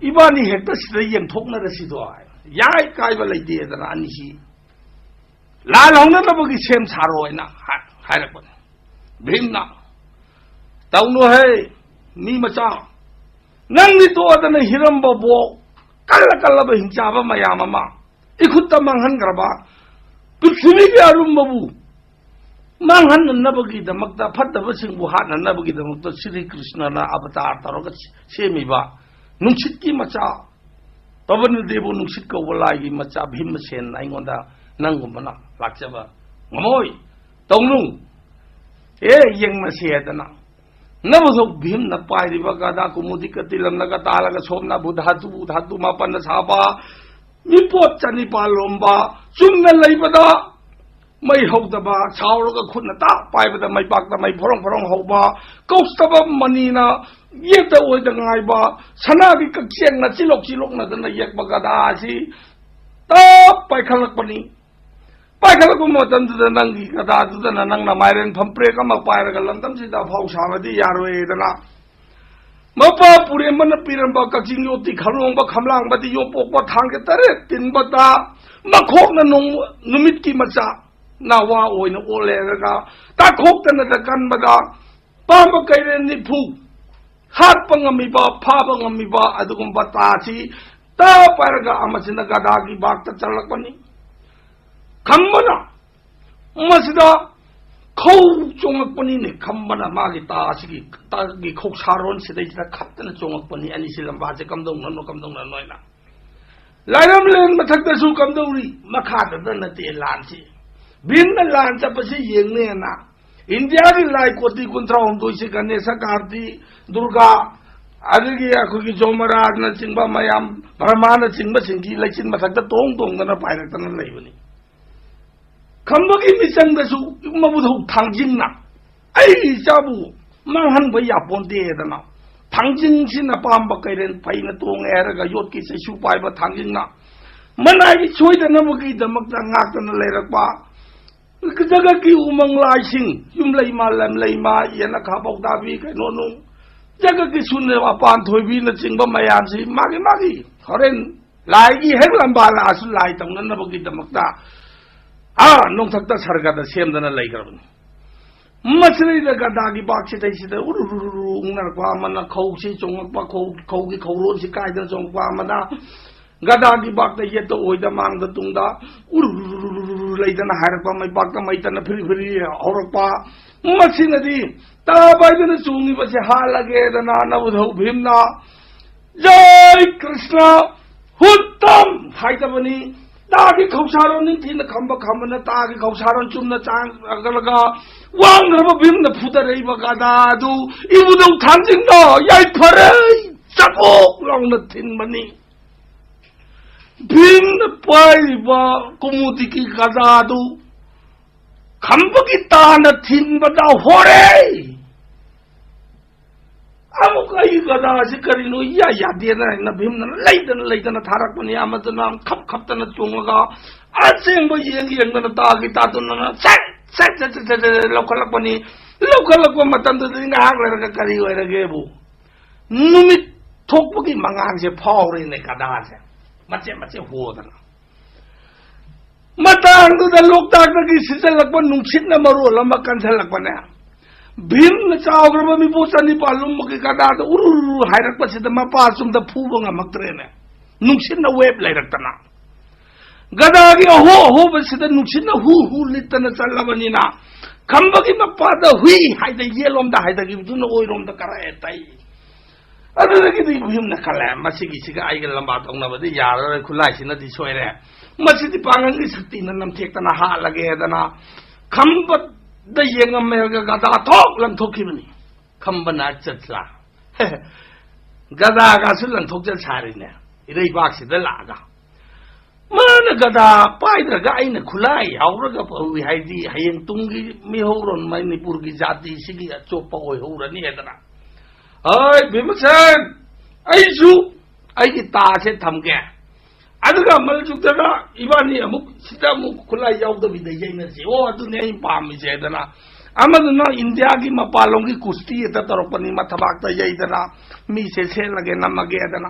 ꯏꯕꯥꯅꯤ ꯍꯦꯛꯇ ꯁꯤꯗ ꯌꯦꯡꯊꯣꯛꯅꯔꯁꯤꯗꯣ ꯍꯥꯏ꯫ ꯌꯥꯏ, ꯀꯥꯏꯕ ꯂꯩꯇꯦꯗꯅ ꯑꯅꯤꯁꯤ ꯂꯥꯟ ꯍꯧꯅꯅꯕꯒꯤ ꯁꯦꯝ ꯁꯥꯔꯣ ꯍꯥꯏꯅ ꯍꯥꯏ-, ꯍꯥꯏꯔꯛꯄꯅꯤ꯫ ꯚꯤꯝꯅ, "ꯇꯧꯅꯨꯍꯦ, ꯃꯤ ꯃꯆꯥ, ꯅꯪꯗꯤ ꯇꯣꯛꯑꯗꯅ ꯍꯤꯔꯝꯕꯕꯨ ꯀꯜꯂ ꯀꯜꯂꯕ ꯍꯤꯡꯆꯥꯕ ꯃꯌꯥꯝ ꯑꯃ ꯏꯈꯨꯠꯇ ꯃꯥꯡꯍꯟꯈ꯭ꯔꯕ ꯄ꯭ꯔꯤꯊꯤꯕꯤꯒꯤ ꯑꯔꯨꯝꯕꯕꯨ ꯃꯥꯡꯍꯟꯅꯅꯕꯒꯤꯗꯃꯛꯇ, ꯐꯠꯇꯕꯁꯤꯡꯕꯨ ꯍꯥꯠꯅꯅꯕꯒꯤꯗꯃꯛꯇ ꯁ꯭ꯔꯤ ꯀ꯭ꯔꯤꯁꯅꯅ ꯑꯕꯇꯥꯔ ꯇꯧꯔꯒ ꯁꯦꯝꯃꯤꯕ ꯅꯨꯡꯁꯤꯠꯀꯤ ꯃꯆꯥ, ꯄꯕꯅꯗꯦꯕꯨ ꯅꯨꯡꯁꯤꯠ ꯀꯧꯕ ꯂꯥꯏꯒꯤ ꯃꯆꯥ ꯚꯤꯝꯁꯦꯟ ꯑꯩꯉꯣꯟꯗ ꯅꯪꯒꯨꯝꯕꯅ ꯂꯥꯛꯆꯕ ꯉꯝꯃꯣꯏ꯫ ꯇꯧꯅꯨ꯫ ꯑꯦ, ꯌꯦꯡꯅꯁꯤ" ꯍꯥꯏꯗꯅ ꯅꯕꯨꯙꯧ ꯚꯤꯝꯅ ꯄꯥꯏꯔꯤꯕ ꯒꯗꯥ ꯀꯨꯃꯨꯗꯤ ꯀꯇꯤꯂꯝꯅꯒ ꯇꯥꯜꯂꯒ ꯁꯣꯝꯅ ꯕꯨꯙꯥꯇꯨ, ꯕꯨꯙꯥꯇꯨ ꯃꯥꯄꯟꯅ ꯁꯥꯕ, ꯃꯤꯄꯣꯠ ꯆꯅꯤꯄꯥꯜ ꯂꯣꯝꯕ, ꯆꯨꯝꯅ ꯂꯩꯕꯗ ꯃꯩ ꯍꯧꯗꯕ, ꯁꯥꯎꯔꯒ ꯈꯨꯠꯅ ꯇꯥꯛ ꯄꯥꯏꯕꯗ ꯃꯩꯄꯥꯛꯇ ꯃꯩ ꯐꯣꯔꯣꯡ ꯐꯣꯔꯣꯡ ꯍꯧꯕ, ꯀꯧꯁꯇꯕ ꯃꯅꯤꯅ ꯌꯦꯠꯇ ꯑꯣꯏꯗ ꯉꯥꯏꯕ, ꯁꯅꯥꯒꯤ ꯀꯛꯆꯦꯡꯅ ꯆꯤꯂꯣꯛ ꯆꯤꯂꯣꯛꯅꯗꯅ ꯌꯦꯛꯄ ꯒꯗꯥ ꯑꯁꯤ ꯇꯞ ꯄꯥꯏꯈꯠꯂꯛꯄꯅꯤ꯫ ꯄꯥꯏꯈꯠꯂꯛꯄ ꯃꯇꯝꯗꯨꯗ ꯅꯪꯒꯤ ꯒꯗꯥꯗꯨꯗꯅ ꯅꯪꯅ ꯃꯥꯏꯔꯦꯟ ꯐꯝꯄ꯭ꯔꯦꯛ ꯑꯃ ꯄꯥꯏꯔꯒ ꯂꯝꯗꯝꯁꯤꯗ ꯑꯐꯥꯎ ꯁꯥꯕꯗꯤ ꯌꯥꯔꯣꯏꯗꯅ, ꯃꯄꯥ ꯄꯨꯔꯦꯝꯕꯅ ꯄꯤꯔꯝꯕ ꯀꯛꯆꯤꯡ ꯌꯣꯠꯇꯤ ꯈꯝꯂꯣꯡꯕ ꯈꯝꯂꯥꯡꯕꯗꯤ ꯌꯣꯄꯣꯛꯄ ꯊꯥꯡꯒ ꯇꯔꯦꯠ ꯇꯤꯟꯕꯗ ꯃꯈꯣꯛꯅ ꯅꯣꯡ-, ꯅꯨꯃꯤꯠꯀꯤ ꯃꯆꯥ ꯅꯋꯥ ꯑꯣꯏꯅ ꯑꯣꯜꯂꯦꯔꯒ ꯇꯥꯊꯣꯛꯇꯅꯗ ꯀꯟꯕꯗ ꯄꯥꯝꯕ ꯀꯩꯔꯦꯟ ꯅꯤꯐꯨ ꯍꯥꯠꯄ ꯉꯝꯃꯤꯕ, ꯐꯥꯕ ꯉꯝꯃꯤꯕ ꯑꯗꯨꯒꯨꯝꯕ ꯇꯥꯁꯤ ꯇ ꯄꯥꯏꯔꯒ ꯑꯃꯁꯤꯅ ꯒꯗꯥꯒꯤ ꯕꯥꯛꯇ ꯆꯠꯂꯛꯄꯅꯤ꯫ ꯈꯝꯕꯅ ꯃꯁꯤꯗ ꯈꯧ ꯆꯣꯡꯉꯛꯄꯅꯤꯅꯦ꯫ ꯈꯝꯕꯅ ꯃꯥꯒꯤ ꯇꯥ ꯑꯁꯤꯒꯤ, ꯇꯥꯒꯤ ꯈꯧꯁꯥꯔꯣꯟ ꯁꯤꯗꯩꯁꯤꯗ ꯈꯠꯇꯅ ꯆꯣꯡꯉꯛꯄꯅꯤ꯫ ꯑꯅꯤꯁꯤ ꯂꯝꯕꯥꯁꯦ ꯀꯝꯗꯧꯅꯅꯣ, ꯀꯝꯗꯧꯅꯅꯣ ꯍꯥꯏꯅ꯫ ꯂꯥꯏꯔꯝꯂꯦꯟ ꯃꯊꯛꯇꯁꯨ ꯀꯝꯗꯧꯔꯤ? ꯃꯈꯥꯗꯇ ꯅꯠꯇꯦ ꯂꯥꯟꯁꯤ꯫ ꯚꯤꯝꯅ ꯂꯥꯟ ꯆꯠꯄꯁꯤ ꯌꯦꯡꯅꯦꯅ ꯏꯟꯗꯤꯌꯥꯒꯤ ꯂꯥꯏ ꯀꯣꯇꯤ ꯀꯨꯟꯊ꯭ꯔꯥ ꯍꯨꯝꯗꯣꯏꯁꯤ ꯒꯅꯦꯁ, ꯀꯥꯔꯇꯤ, ꯗꯨꯔꯒꯥ, ꯑꯗꯒꯤ ꯑꯩꯈꯣꯏꯒꯤ ꯖꯣꯃꯔꯥꯅꯆꯤꯡꯕ ꯃꯌꯥꯝ, ꯕ꯭ꯔꯍꯃꯥꯅꯆꯤꯡꯕꯁꯤꯡꯒꯤ ꯂꯩꯆꯤꯟ ꯃꯊꯛꯇ ꯇꯣꯡ ꯇꯣꯡꯗꯅ ꯄꯥꯏꯔꯛꯇꯅ ꯂꯩꯕꯅꯤ꯫ ꯈꯝꯕꯒꯤ ꯃꯤꯆꯪꯗꯁꯨ ꯃꯕꯨꯙꯧ ꯊꯥꯡꯖꯤꯡꯅ ꯑꯩ ꯏꯆꯥꯕꯨ ꯃꯥꯡꯍꯟꯕ ꯌꯥꯄꯣꯟꯇꯦꯗꯅ, ꯊꯥꯡꯖꯤꯡꯁꯤꯅ ꯄꯥꯝꯕ ꯀꯩꯔꯦꯟ ꯐꯩꯅ ꯇꯣꯡꯉꯦ ꯍꯥꯏꯔꯒ ꯌꯣꯠꯀꯤ ꯆꯩꯁꯨ ꯄꯥꯏꯕ ꯊꯥꯡꯖꯤꯡꯅ ꯃꯅꯥꯏ ꯁꯣꯏꯗꯅꯕꯒꯤꯗꯃꯛꯇ ꯉꯥꯛꯇꯅ ꯂꯩꯔꯛꯄ ꯖꯒꯠꯀꯤ ꯎꯃꯪ ꯂꯥꯏꯁꯤꯡ, ꯌꯨꯝꯂꯩꯃ, ꯂꯝꯂꯩꯃ, ꯌꯦꯅꯈꯥ, ꯄꯧꯗꯥꯕꯤ, ꯀꯩꯅꯣꯅꯨꯡ, ꯖꯒꯠꯀꯤ ꯁꯨꯅ ꯃꯄꯥꯟ ꯊꯣꯏꯕꯤꯅꯆꯤꯡꯕ ꯃꯌꯥꯝꯁꯤ ꯃꯥꯒꯤ ꯃꯥꯒꯤ ꯍꯣꯔꯦꯟ ꯂꯥꯏꯒꯤ ꯍꯦꯛ ꯂꯝꯕꯥ ꯂꯥꯛꯑꯁꯨ ꯂꯥꯏ ꯇꯧꯅꯅꯕꯒꯤꯗꯃꯛꯇ ꯑꯥ ꯅꯣꯡꯊꯛꯇ ꯁꯔꯒꯗ ꯁꯦꯝꯗꯅ ꯂꯩꯈ꯭ꯔꯕꯅꯤ꯫ ꯃꯁꯤꯗꯩꯗ ꯒꯗꯥꯒꯤ ꯕꯥꯛꯁꯤꯗꯩꯁꯤꯗ ꯎꯔꯨ ꯔꯨ ꯔꯨ ꯔꯨ ꯎꯪꯅꯔꯛꯄ, ꯑꯃꯅ ꯈꯧꯁꯤ ꯆꯣꯡꯉꯛꯄ, ꯈꯧ-, ꯈꯧꯒꯤ ꯈꯧꯔꯣꯟꯁꯤ ꯀꯥꯏꯗꯅ ꯆꯣꯡꯉꯛꯄ, ꯑꯃꯅ ꯒꯗꯥꯒꯤ ꯕꯥꯛꯇ ꯌꯦꯠꯇ ꯑꯣꯏꯗ ꯃꯥꯡꯗ ꯇꯨꯡꯗ ꯎꯔꯨ ꯔꯨ ꯔꯨ ꯔꯨ ꯔꯨ ꯔꯨ ꯂꯩꯗꯅ ꯍꯥꯏꯔꯛꯄ, ꯃꯩꯕꯥꯛꯇ ꯃꯩꯇꯅ ꯐꯤꯔꯤ ꯐꯤꯔꯤ ꯍꯧꯔꯛꯄ꯫ ꯃꯁꯤꯅꯗꯤ ꯇꯥꯕꯥꯏꯗꯅ ꯆꯣꯡꯉꯤꯕꯁꯦ ꯍꯥꯠꯂꯒꯦꯗꯅ ꯅꯕꯨꯙꯧ ꯚꯤꯝꯅ "ꯖꯩ ꯀ꯭ꯔꯤꯁꯅ ꯍꯨꯠꯇꯝ" ꯍꯥꯏꯗꯕꯅꯤ꯫ ꯇꯥꯒꯤ ꯈꯧꯁꯥꯔꯣꯟ ꯅꯤꯡꯊꯤꯅ ꯈꯝꯕ ꯈꯝꯕꯅ ꯇꯥꯒꯤ ꯈꯧꯁꯥꯔꯣꯟ ꯆꯨꯝꯅ ꯆꯥꯡꯂꯒ ꯋꯥꯡꯈ꯭ꯔꯕ ꯚꯤꯝꯅ ꯐꯨꯗꯔꯛꯏꯕ ꯒꯗꯥ ꯑꯗꯨ ꯏꯕꯨꯙꯧ ꯊꯥꯡꯖꯤꯡꯅ ꯌꯥꯏꯐꯔꯦ ꯆꯀꯣꯛ ꯂꯥꯎꯅ ꯊꯤꯟꯕꯅꯤ꯫ ꯚꯤꯝꯅ ꯄꯥꯏꯔꯤꯕ ꯀꯨꯃꯨꯗꯤꯒꯤ ꯒꯗꯥ ꯑꯗꯨ ꯈꯝꯕꯒꯤ ꯇꯥꯅ ꯊꯤꯟꯕꯗ ꯍꯣꯔꯦ꯫ ꯑꯃꯨꯛ ꯑꯩꯒꯤ ꯒꯗꯥꯁꯤ ꯀꯔꯤꯅꯣ ꯏꯌꯥ ꯌꯥꯗꯦꯅ ꯍꯥꯏꯅ ꯚꯤꯝꯅ ꯂꯩꯗꯅ ꯂꯩꯗꯅ ꯊꯥꯔꯛꯄꯅꯤ꯫ ꯑꯃꯗꯨꯅ ꯈꯞ ꯈꯞꯇꯅ ꯆꯣꯡꯉꯒ ꯑꯁꯦꯡꯕ ꯌꯦꯡ ꯌꯦꯡꯗꯅ ꯇꯥꯒꯤ ꯇꯥꯗꯨꯅ ꯁꯠ ꯁꯠ ꯁꯠ ꯁꯠ ꯁꯠ ꯁꯠ ꯂꯧꯈꯠꯂꯛꯄꯅꯤ꯫ ꯂꯧꯈꯠꯂꯛꯄ ꯃꯇꯝꯗꯨꯗꯗꯤ ꯉꯥꯏꯍꯥꯛ ꯂꯩꯔꯒ ꯀꯔꯤ ꯑꯣꯏꯔꯒꯦꯕꯨ ꯅꯨꯃꯤꯠ ꯊꯣꯛꯄꯒꯤ ꯃꯉꯥꯜꯁꯦ ꯐꯥꯎꯔꯦꯅꯦ ꯒꯗꯥꯁꯦ ꯃꯆꯦꯠ ꯃꯆꯦꯠ ꯍꯣꯗꯅ꯫ ꯃꯇꯥꯡꯗꯨꯗ ꯂꯣꯛꯇꯥꯛꯇꯒꯤ ꯁꯤꯠꯆꯜꯂꯛꯄ ꯅꯨꯡꯁꯤꯠꯅ ꯃꯔꯣꯜ ꯑꯃ ꯀꯟꯁꯤꯜꯂꯛꯄꯅꯦ꯫ ꯚꯤꯝꯅ ꯆꯥꯎꯈ꯭ꯔꯕ ꯃꯤꯄꯣꯠ ꯆꯅꯤꯄꯥꯜ ꯂꯨꯝꯕꯒꯤ ꯒꯗꯥꯗ ꯎꯔꯨ ꯎꯔꯨ ꯍꯥꯏꯔꯛꯄꯁꯤꯗ ꯃꯄꯥ ꯆꯨꯝꯗ ꯐꯨꯕ ꯉꯝꯃꯛꯇ꯭ꯔꯦꯅꯦ꯫ ꯅꯨꯡꯁꯤꯠꯅ ꯋꯦꯞ ꯂꯩꯔꯛꯇꯅ ꯒꯗꯥꯒꯤ ꯑꯍꯣ ꯑꯍꯣꯕꯁꯤꯗ ꯅꯨꯡꯁꯤꯠꯅ ꯍꯨ ꯍꯨ ꯂꯤꯠꯇꯅ ꯆꯠꯂꯕꯅꯤꯅ ꯈꯝꯕꯒꯤ ꯃꯄꯥꯗ ꯍꯨꯏ ꯍꯥꯏꯗ ꯌꯦꯠꯂꯣꯝꯗ ꯍꯥꯏꯗꯈꯤꯕꯗꯨꯅ ꯑꯣꯏꯔꯣꯝꯗ ꯀꯔꯛꯑꯦ ꯇꯩ꯫ ꯑꯗꯨꯗꯒꯤꯗꯤ ꯚꯤꯝꯅ ꯈꯜꯂꯦ, "ꯃꯁꯤꯒꯤꯁꯤꯒ ꯑꯩꯒ ꯂꯝꯕꯥ ꯇꯧꯅꯕꯗꯤ ꯌꯥꯔꯔꯣꯏ, ꯈꯨꯠꯂꯥꯏꯁꯤꯅꯗꯤ ꯁꯣꯏꯔꯦ꯫ ꯃꯁꯤꯗꯤ ꯄꯥꯡꯒꯜꯒꯤ ꯁꯛꯇꯤꯅ ꯅꯝꯊꯦꯛꯇꯅ ꯍꯥꯠꯂꯒꯦꯗꯅ" ꯈꯝꯕꯗ ꯌꯦꯡꯉꯝꯃꯦꯒ ꯒꯗꯥ ꯊꯣꯛ ꯂꯪꯊꯣꯛꯈꯤꯕꯅꯤ꯫ ꯈꯝꯕꯅ ꯆꯠꯂꯥ꯫ ꯒꯗꯥꯒꯁꯨ ꯂꯪꯊꯣꯛꯆ ꯁꯥꯔꯤꯅꯦ ꯏꯔꯩꯕꯥꯛꯁꯤꯗ ꯂꯥꯛꯑꯒ꯫ ꯃꯥꯅ ꯒꯗꯥ ꯄꯥꯏꯗ꯭ꯔꯒ ꯑꯩꯅ ꯈꯨꯠꯂꯥꯏ ꯌꯥꯎꯔꯒ ꯄꯧꯏ ꯍꯥꯏꯗꯤ ꯍꯌꯦꯡ ꯇꯨꯡꯒꯤ ꯃꯤꯍꯧꯔꯣꯟ ꯃꯅꯤꯄꯨꯔꯒꯤ ꯖꯥꯇꯤꯁꯤꯒꯤ ꯑꯆꯣꯞꯄ ꯑꯣꯏꯍꯧꯔꯅꯤ ꯍꯥꯏꯗꯅ꯫ "ꯍꯣꯏ ꯚꯤꯃꯁꯦꯟ, ꯑꯩꯁꯨ ꯑꯩꯒꯤ ꯇꯥꯁꯦ ꯊꯝꯒꯦ꯫ ꯑꯗꯨꯒ ꯃꯜꯖꯨꯛꯇꯒ ꯏꯕꯥꯅꯤ ꯑꯃꯨꯛ ꯁꯤꯗ ꯑꯃꯨꯛ ꯈꯨꯠꯂꯥꯏ ꯌꯥꯎꯗꯕꯤꯗ ꯌꯩꯅꯁꯤ꯫ ꯑꯣ, ꯑꯗꯨꯅꯦ ꯑꯩꯅ ꯄꯥꯝꯃꯤꯁꯦ" ꯍꯥꯏꯗꯅ꯫ ꯑꯃꯗꯨꯅ ꯏꯟꯗꯤꯌꯥꯒꯤ ꯃꯄꯥꯟꯂꯣꯝꯒꯤ ꯀꯨꯁꯇꯤ ꯍꯦꯛꯇ ꯇꯧꯔꯛꯄꯅꯤ, ꯃꯊꯕꯥꯛꯇ ꯌꯩꯗꯅ, "ꯃꯤꯁꯦ ꯁꯦꯠꯂꯒꯦ, ꯅꯝꯃꯒꯦ" ꯍꯥꯏꯗꯅ꯫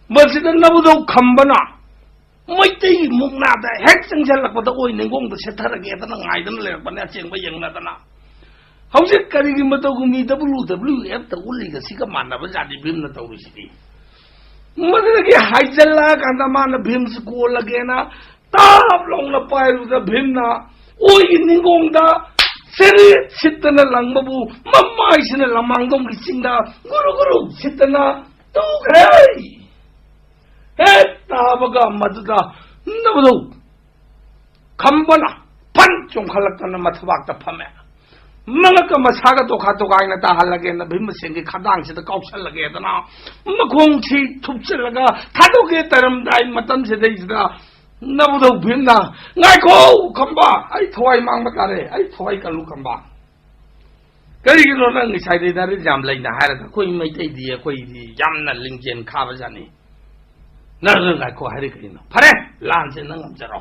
ꯃꯁꯤꯗ ꯅꯕꯨꯙꯧ ꯈꯝꯕꯅ ꯃꯩꯇꯩꯒꯤ ꯃꯨꯛꯅꯥꯗ ꯍꯦꯛ ꯆꯪꯁꯤꯜꯂꯛꯄꯗ ꯑꯣꯏ ꯅꯤꯡꯒꯣꯡꯗ ꯁꯦꯠꯊꯔꯒꯦꯗꯅ ꯉꯥꯏꯗꯅ ꯂꯩꯔꯛꯄꯅꯦ, ꯑꯆꯦꯡꯕ ꯌꯦꯡꯅꯗꯅ꯫ ꯍꯧꯖꯤꯛ ꯀꯔꯤꯒꯤ ꯃꯇꯧꯒ ꯃꯤ W W F ꯇ ꯎꯠꯂꯤꯒ ꯁꯤꯒ ꯃꯥꯟꯅꯕ ꯖꯥꯠꯅꯤ ꯚꯤꯝꯅ ꯇꯧꯔꯤꯁꯤꯗꯤ꯫ ꯃꯗꯨꯗꯒꯤ ꯍꯥꯏꯖꯤꯜꯂꯛꯑꯀꯥꯟꯗ ꯃꯥꯅ ꯚꯤꯝꯁꯤ ꯀꯣꯜꯂꯒꯦꯅ ꯇꯥꯞ ꯂꯥꯎꯅ ꯄꯥꯏꯔꯨꯕꯗ ꯚꯤꯝꯅ ꯑꯣꯏꯒꯤ ꯅꯤꯡꯒꯣꯡꯗ ꯁꯤꯔꯤꯠ ꯁꯤꯠꯇꯅ ꯂꯪꯕꯕꯨ ꯃꯃꯥꯏꯁꯤꯅ ꯂꯃꯥꯡꯗꯣꯡꯒꯤ ꯆꯤꯡꯗ ꯒꯨꯔꯨ ꯒꯨꯔꯨ ꯁꯤꯠꯇꯅ ꯇꯨꯈ꯭ꯔꯦ꯫ ꯍꯦꯛ ꯇꯥꯕꯒ ꯃꯗꯨꯗ ꯅꯕꯗꯧ ꯈꯝꯕꯅ ꯐꯟ ꯆꯣꯡꯈꯠꯂꯛꯇꯅ ꯃꯊꯕꯥꯛꯇ ꯐꯝꯃꯦ꯫ ꯃꯉꯛꯀ ꯃꯁꯥꯒ ꯇꯣꯈꯥ ꯇꯣꯈꯥꯏꯅ ꯇꯥꯍꯜꯂꯒꯦꯅ ꯚꯤꯝꯃꯁꯦꯟꯒꯤ ꯈꯗꯥꯡꯁꯤꯗ ꯀꯥꯎꯁꯜꯂꯒꯦꯗꯅ ꯃꯈꯣꯡꯁꯤ ꯊꯨꯞꯆꯜꯂꯒ ꯊꯥꯗꯣꯛꯀꯦ ꯇꯧꯔꯝꯗꯥꯏ ꯃꯇꯝꯁꯤꯗꯩꯁꯤꯗ ꯅꯕꯨꯙꯧ ꯚꯤꯝꯅ, "ꯉꯥꯏꯈꯣ ꯈꯝꯕ, ꯑꯩ ꯊꯋꯥꯏ ꯃꯥꯡꯕ ꯇꯥꯔꯦ, ꯑꯩ ꯊꯋꯥꯏ ꯀꯜꯂꯨ ꯈꯝꯕ꯫ ꯀꯔꯤꯒꯤꯅꯣ ꯅꯪ ꯉꯁꯥꯏꯗꯩ ꯅꯔꯤꯟ ꯌꯥꯝ ꯂꯩꯅ ꯍꯥꯏꯔꯒ ꯑꯩꯈꯣꯏ ꯃꯩꯇꯩꯗꯤ ꯑꯩꯈꯣꯏꯗꯤ ꯌꯥꯝꯅ ꯂꯤꯡꯖꯦꯜ ꯈꯥꯕ ꯖꯥꯠꯅꯤ꯫ ꯅꯪ ꯅꯪ ꯉꯥꯏꯈꯣ ꯍꯥꯏꯔꯤ ꯀꯔꯤꯅꯣ? ꯐꯔꯦ, ꯂꯥꯟꯁꯦ ꯅꯪ ꯉꯝꯖꯔꯣ꯫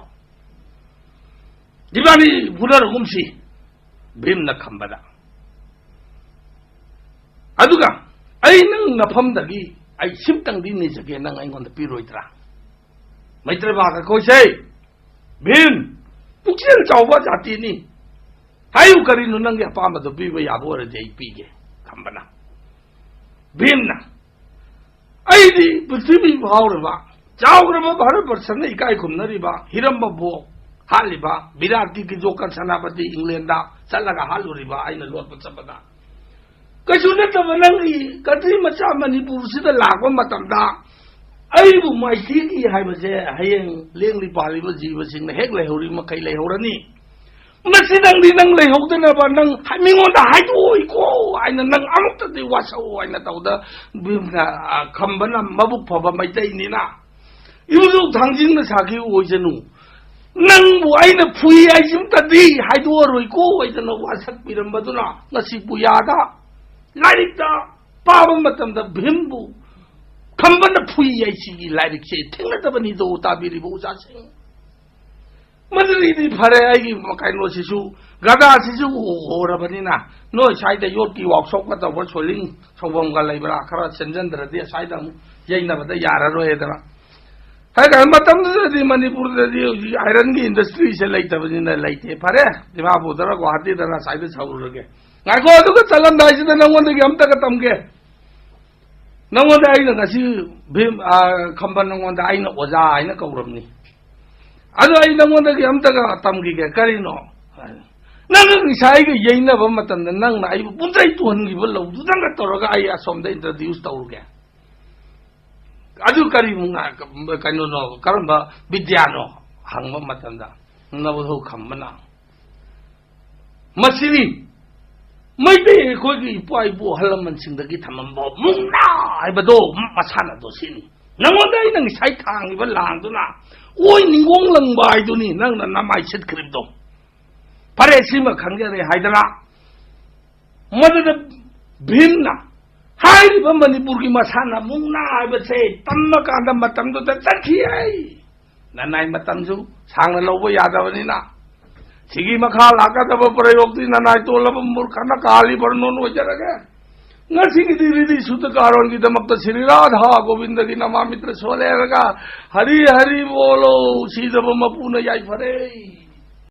ꯏꯕꯥꯅꯤ ꯐꯨꯅꯔꯒꯨꯝꯁꯤ," ꯚꯤꯝꯅ ꯈꯝꯕꯗ꯫ "ꯑꯗꯨꯒ ꯑꯩ ꯅꯪ ꯅꯐꯝꯗꯒꯤ ꯑꯩ ꯁꯤꯝꯇꯪꯗꯤ ꯅꯤꯖꯒꯦ, ꯅꯪ ꯑꯩꯉꯣꯟꯗ ꯄꯤꯔꯣꯏꯗ꯭ꯔꯥ?" ꯃꯩꯇ꯭ꯔꯕꯥ ꯀꯈꯣꯏꯁꯦ, ꯚꯤꯝ, ꯄꯨꯛꯆꯦꯜ ꯆꯥꯎꯕ ꯖꯥꯇꯤꯅꯤ꯫ ꯍꯥꯏꯌꯨ, ꯀꯔꯤꯅꯣ ꯅꯪꯒꯤ ꯑꯄꯥꯝꯕꯗꯣ ꯄꯤꯕ ꯌꯥꯕ ꯑꯣꯏꯔꯗꯤ ꯑꯩ ꯄꯤꯒꯦ꯫ ꯈꯝꯕꯅ, ꯚꯤꯝꯅ, "ꯑꯩꯗꯤ ꯄ꯭ꯔꯤꯊꯤꯕꯤ ꯐꯥꯎꯔꯕ ꯆꯥꯎꯈ꯭ꯔꯕ ꯚꯥꯔꯠ ꯕꯔꯁꯅ ꯏꯀꯥꯏ ꯈꯨꯝꯅꯔꯤꯕ ꯍꯤꯔꯝꯕꯕꯨ ꯍꯥꯠꯂꯤꯕ ꯕꯤꯔꯥꯠꯀꯤ ꯀꯤꯖꯣꯀꯔ ꯁꯦꯅꯥꯄꯇꯤ ꯏꯪꯂꯦꯟꯗ ꯆꯠꯂꯒ ꯍꯥꯠꯂꯨꯔꯤꯕ ꯑꯩꯅ ꯂꯣꯠꯄ ꯆꯠꯄꯗ, ꯀꯩꯁꯨ ꯅꯠꯇꯕ ꯅꯪꯒꯤ ꯀꯟꯇ꯭ꯔꯤ ꯃꯆꯥ ꯃꯅꯤꯄꯨꯔꯁꯤꯗ ꯂꯥꯛꯄ ꯃꯇꯝꯗ ꯑꯩꯕꯨ ꯃꯥꯏꯊꯤꯈꯤ ꯍꯥꯏꯕꯁꯦ ꯍꯌꯦꯡ ꯂꯦꯡꯂꯤ ꯄꯥꯜꯂꯤꯕ ꯖꯤꯕꯁꯤꯡꯅ ꯍꯦꯛ ꯂꯩꯍꯧꯔꯤ ꯃꯈꯩ ꯂꯩꯍꯧꯔꯅꯤ꯫ ꯃꯁꯤꯗꯪꯗꯤ ꯅꯪ ꯂꯩꯍꯧꯗꯅꯕ ꯅꯪ ꯃꯤꯉꯣꯟꯗ ꯍꯥꯏꯗꯣꯛꯑꯣꯏꯀꯣ ꯍꯥꯏꯅ ꯅꯪ ꯑꯃꯨꯛꯇꯗꯤ ꯋꯥꯁꯛꯑꯣ" ꯍꯥꯏꯅ ꯇꯧꯗ ꯚꯤꯝꯅ, ꯑ, ꯈꯝꯕꯅ ꯃꯕꯨꯛ ꯐꯕ ꯃꯩꯇꯩꯅꯤꯅ ꯏꯕꯨꯙꯧ ꯊꯥꯡꯖꯤꯡꯅ ꯁꯥꯈꯤꯕ ꯑꯣꯏꯖꯅꯨ, ꯅꯪꯕꯨ ꯑꯩꯅ ꯐꯨꯏ ꯍꯥꯏꯁꯤꯃꯇꯗꯤ ꯍꯥꯏꯗꯣꯛꯑꯔꯣꯏꯀꯣ ꯍꯥꯏꯗꯅ ꯋꯥꯁꯛꯄꯤꯔꯝꯕꯗꯨꯅ ꯉꯁꯤ ꯄꯨꯌꯥꯗ ꯂꯥꯏꯔꯤꯛꯇ ꯄꯥꯕ ꯃꯇꯝꯗ ꯚꯤꯝꯕꯨ ꯈꯝꯕꯅ ꯐꯨꯏ ꯍꯥꯏꯁꯤꯒꯤ ꯂꯥꯏꯔꯤꯛꯁꯦ ꯊꯦꯡꯅꯗꯕꯅꯤꯗꯣ, ꯇꯥꯕꯤꯔꯤꯕ ꯑꯣꯖꯥꯁꯤꯡ꯫ ꯃꯗꯨꯗꯤ ꯐꯔꯦ, ꯑꯩꯒꯤ ꯀꯩꯅꯣꯁꯤꯁꯨ, ꯒꯗꯥꯁꯤꯁꯨ ꯍꯣꯔꯕꯅꯤꯅ, ꯅꯣꯏ ꯁ꯭ꯋꯥꯏꯗ ꯌꯣꯠꯀꯤ ꯋꯥꯛꯁꯣꯞꯀ ꯇꯧꯕ ꯁꯣꯏꯂꯤꯡ ꯁꯧꯐꯝꯒ ꯂꯩꯕ꯭ꯔꯥ? ꯈꯔ ꯁꯦꯝꯖꯤꯟꯗ꯭ꯔꯗꯤ ꯑꯁ꯭ꯋꯥꯏꯗ ꯑꯃꯨꯛ ꯌꯩꯅꯕꯗ ꯌꯥꯔꯔꯣꯏꯗꯅ꯫ ꯍꯥꯏ ꯀꯥꯟꯗ ꯃꯇꯝꯗꯨꯗꯗꯤ ꯃꯅꯤꯄꯨꯔꯗꯗꯤ ꯍꯧꯖꯤꯛ ꯑꯥꯏꯔꯟꯒꯤ ꯏꯟꯗꯁꯇ꯭ꯔꯤꯁꯦ ꯂꯩꯇꯕꯅꯤꯅ ꯂꯩꯇꯦ꯫ ꯐꯔꯦ, ꯗꯤꯃꯥꯄꯨꯔꯗꯔ ꯒꯨꯋꯥꯍꯥꯇꯤꯗꯔ ꯑꯁ꯭ꯋꯥꯏꯗ ꯁꯧꯔꯨꯔꯒꯦ꯫ ꯉꯥꯏꯈꯣ, ꯑꯗꯨꯒ ꯆꯠꯂꯝꯗꯥꯏꯁꯤꯗ ꯅꯪꯉꯣꯟꯗꯒꯤ ꯑꯝꯇꯒ ꯇꯝꯒꯦ꯫ ꯅꯪꯉꯣꯟꯗ ꯑꯩꯅ ꯉꯁꯤ ꯚꯤꯝ, ꯑ, ꯈꯝꯕ, ꯅꯪꯉꯣꯟꯗ ꯑꯩꯅ ꯑꯣꯖꯥ ꯍꯥꯏꯅ ꯀꯧꯔꯕꯅꯤ꯫ ꯑꯗꯣ ꯑꯩ ꯅꯪꯉꯣꯟꯗꯒꯤ ꯑꯝꯇꯒ ꯇꯝꯈꯤꯒꯦ꯫ ꯀꯔꯤꯅꯣ? ꯅꯪꯒ ꯉꯁꯥꯏꯒ ꯌꯩꯅꯕ ꯃꯇꯝꯗ ꯅꯪꯅ ꯑꯩꯕꯨ ꯄꯨꯟꯖꯩ ꯇꯨꯍꯟꯈꯤꯕ ꯂꯧꯗꯨꯗꯪꯒ ꯇꯧꯔꯒ ꯑꯩ ꯑꯁꯣꯝꯗ ꯏꯟꯇ꯭ꯔꯣꯗ꯭ꯌꯨꯁ ꯇꯧꯔꯨꯒꯦ꯫ ꯑꯗꯨ ꯀꯔꯤ ꯃꯨꯛ ꯉꯥ-, ꯀꯩꯅꯣꯅꯣ, ꯀꯔꯝꯕ ꯕꯤꯗ꯭ꯌꯥꯅꯣ ꯍꯪꯕ ꯃꯇꯝꯗ ꯅꯕꯨꯙꯧ ꯈꯝꯕꯅ, "ꯃꯁꯤꯅꯤ ꯃꯩꯇꯩ ꯑꯩꯈꯣꯏꯒꯤ ꯏꯄꯥ ꯏꯄꯨ ꯑꯍꯜ ꯂꯃꯟꯁꯤꯡꯗꯒꯤ ꯊꯝꯃꯝꯕ ꯃꯨꯛꯅꯥ ꯍꯥꯏꯕꯗꯣ, ꯃꯁꯥꯟꯅꯗꯣ ꯁꯤꯅꯤ꯫ ꯅꯪꯉꯣꯟꯗ ꯑꯩꯅ ꯉꯁꯥꯏ ꯊꯥꯡꯉꯤꯕ ꯂꯥꯡꯗꯨꯅ ꯑꯣꯏ ꯅꯤꯡꯒꯣꯡ ꯂꯪꯕ ꯍꯥꯏꯗꯨꯅꯤ ꯅꯪꯅ ꯅꯃꯥꯏ ꯁꯤꯠꯈ꯭ꯔꯤꯕꯗꯣ꯫ ꯐꯔꯦ, ꯁꯤꯃ ꯈꯪꯖꯔꯦ" ꯍꯥꯏꯗꯅ ꯃꯗꯨꯗ ꯚꯤꯝꯅ ꯍꯥꯏꯔꯤꯕ ꯃꯅꯤꯄꯨꯔꯒꯤ ꯃꯁꯥꯟꯅ ꯃꯨꯛꯅꯥ ꯍꯥꯏꯕꯁꯦ ꯇꯝꯕ ꯀꯥꯟꯗ ꯃꯇꯝꯗꯨꯗ ꯆꯠꯈꯤ ꯍꯥꯏ꯫ ꯅꯅꯥꯏ ꯃꯇꯝꯁꯨ ꯁꯥꯡꯅ ꯂꯧꯕ ꯌꯥꯗꯕꯅꯤꯅ ꯁꯤꯒꯤ ꯃꯈꯥ ꯂꯥꯛꯀꯗꯕ ꯄ꯭ꯔꯌꯣꯒꯇꯤ ꯅꯅꯥꯏ ꯇꯣꯜꯂꯕ ꯃꯨꯔꯈꯅ ꯀꯥꯂꯤ ꯕꯔꯅꯣꯟ ꯑꯣꯏꯖꯔꯒꯦ꯫ ꯉꯁꯤꯒꯤꯗꯤ ꯔꯤꯗꯤ ꯁꯨꯗ ꯀꯥꯔꯣꯟꯒꯤꯗꯃꯛꯇ ꯁ꯭ꯔꯤ ꯔꯥꯙꯥ ꯒꯣꯕꯤꯟꯗꯒꯤ ꯅꯃꯥꯃꯤꯇ꯭ꯔ ꯁꯣꯜꯂꯦ ꯍꯥꯏꯔꯒ ꯍꯔꯤ ꯍꯔꯤ ꯕꯣꯂꯣ ꯁꯤꯖꯕ ꯃꯄꯨꯅ ꯌꯥꯏꯐꯔꯦ꯫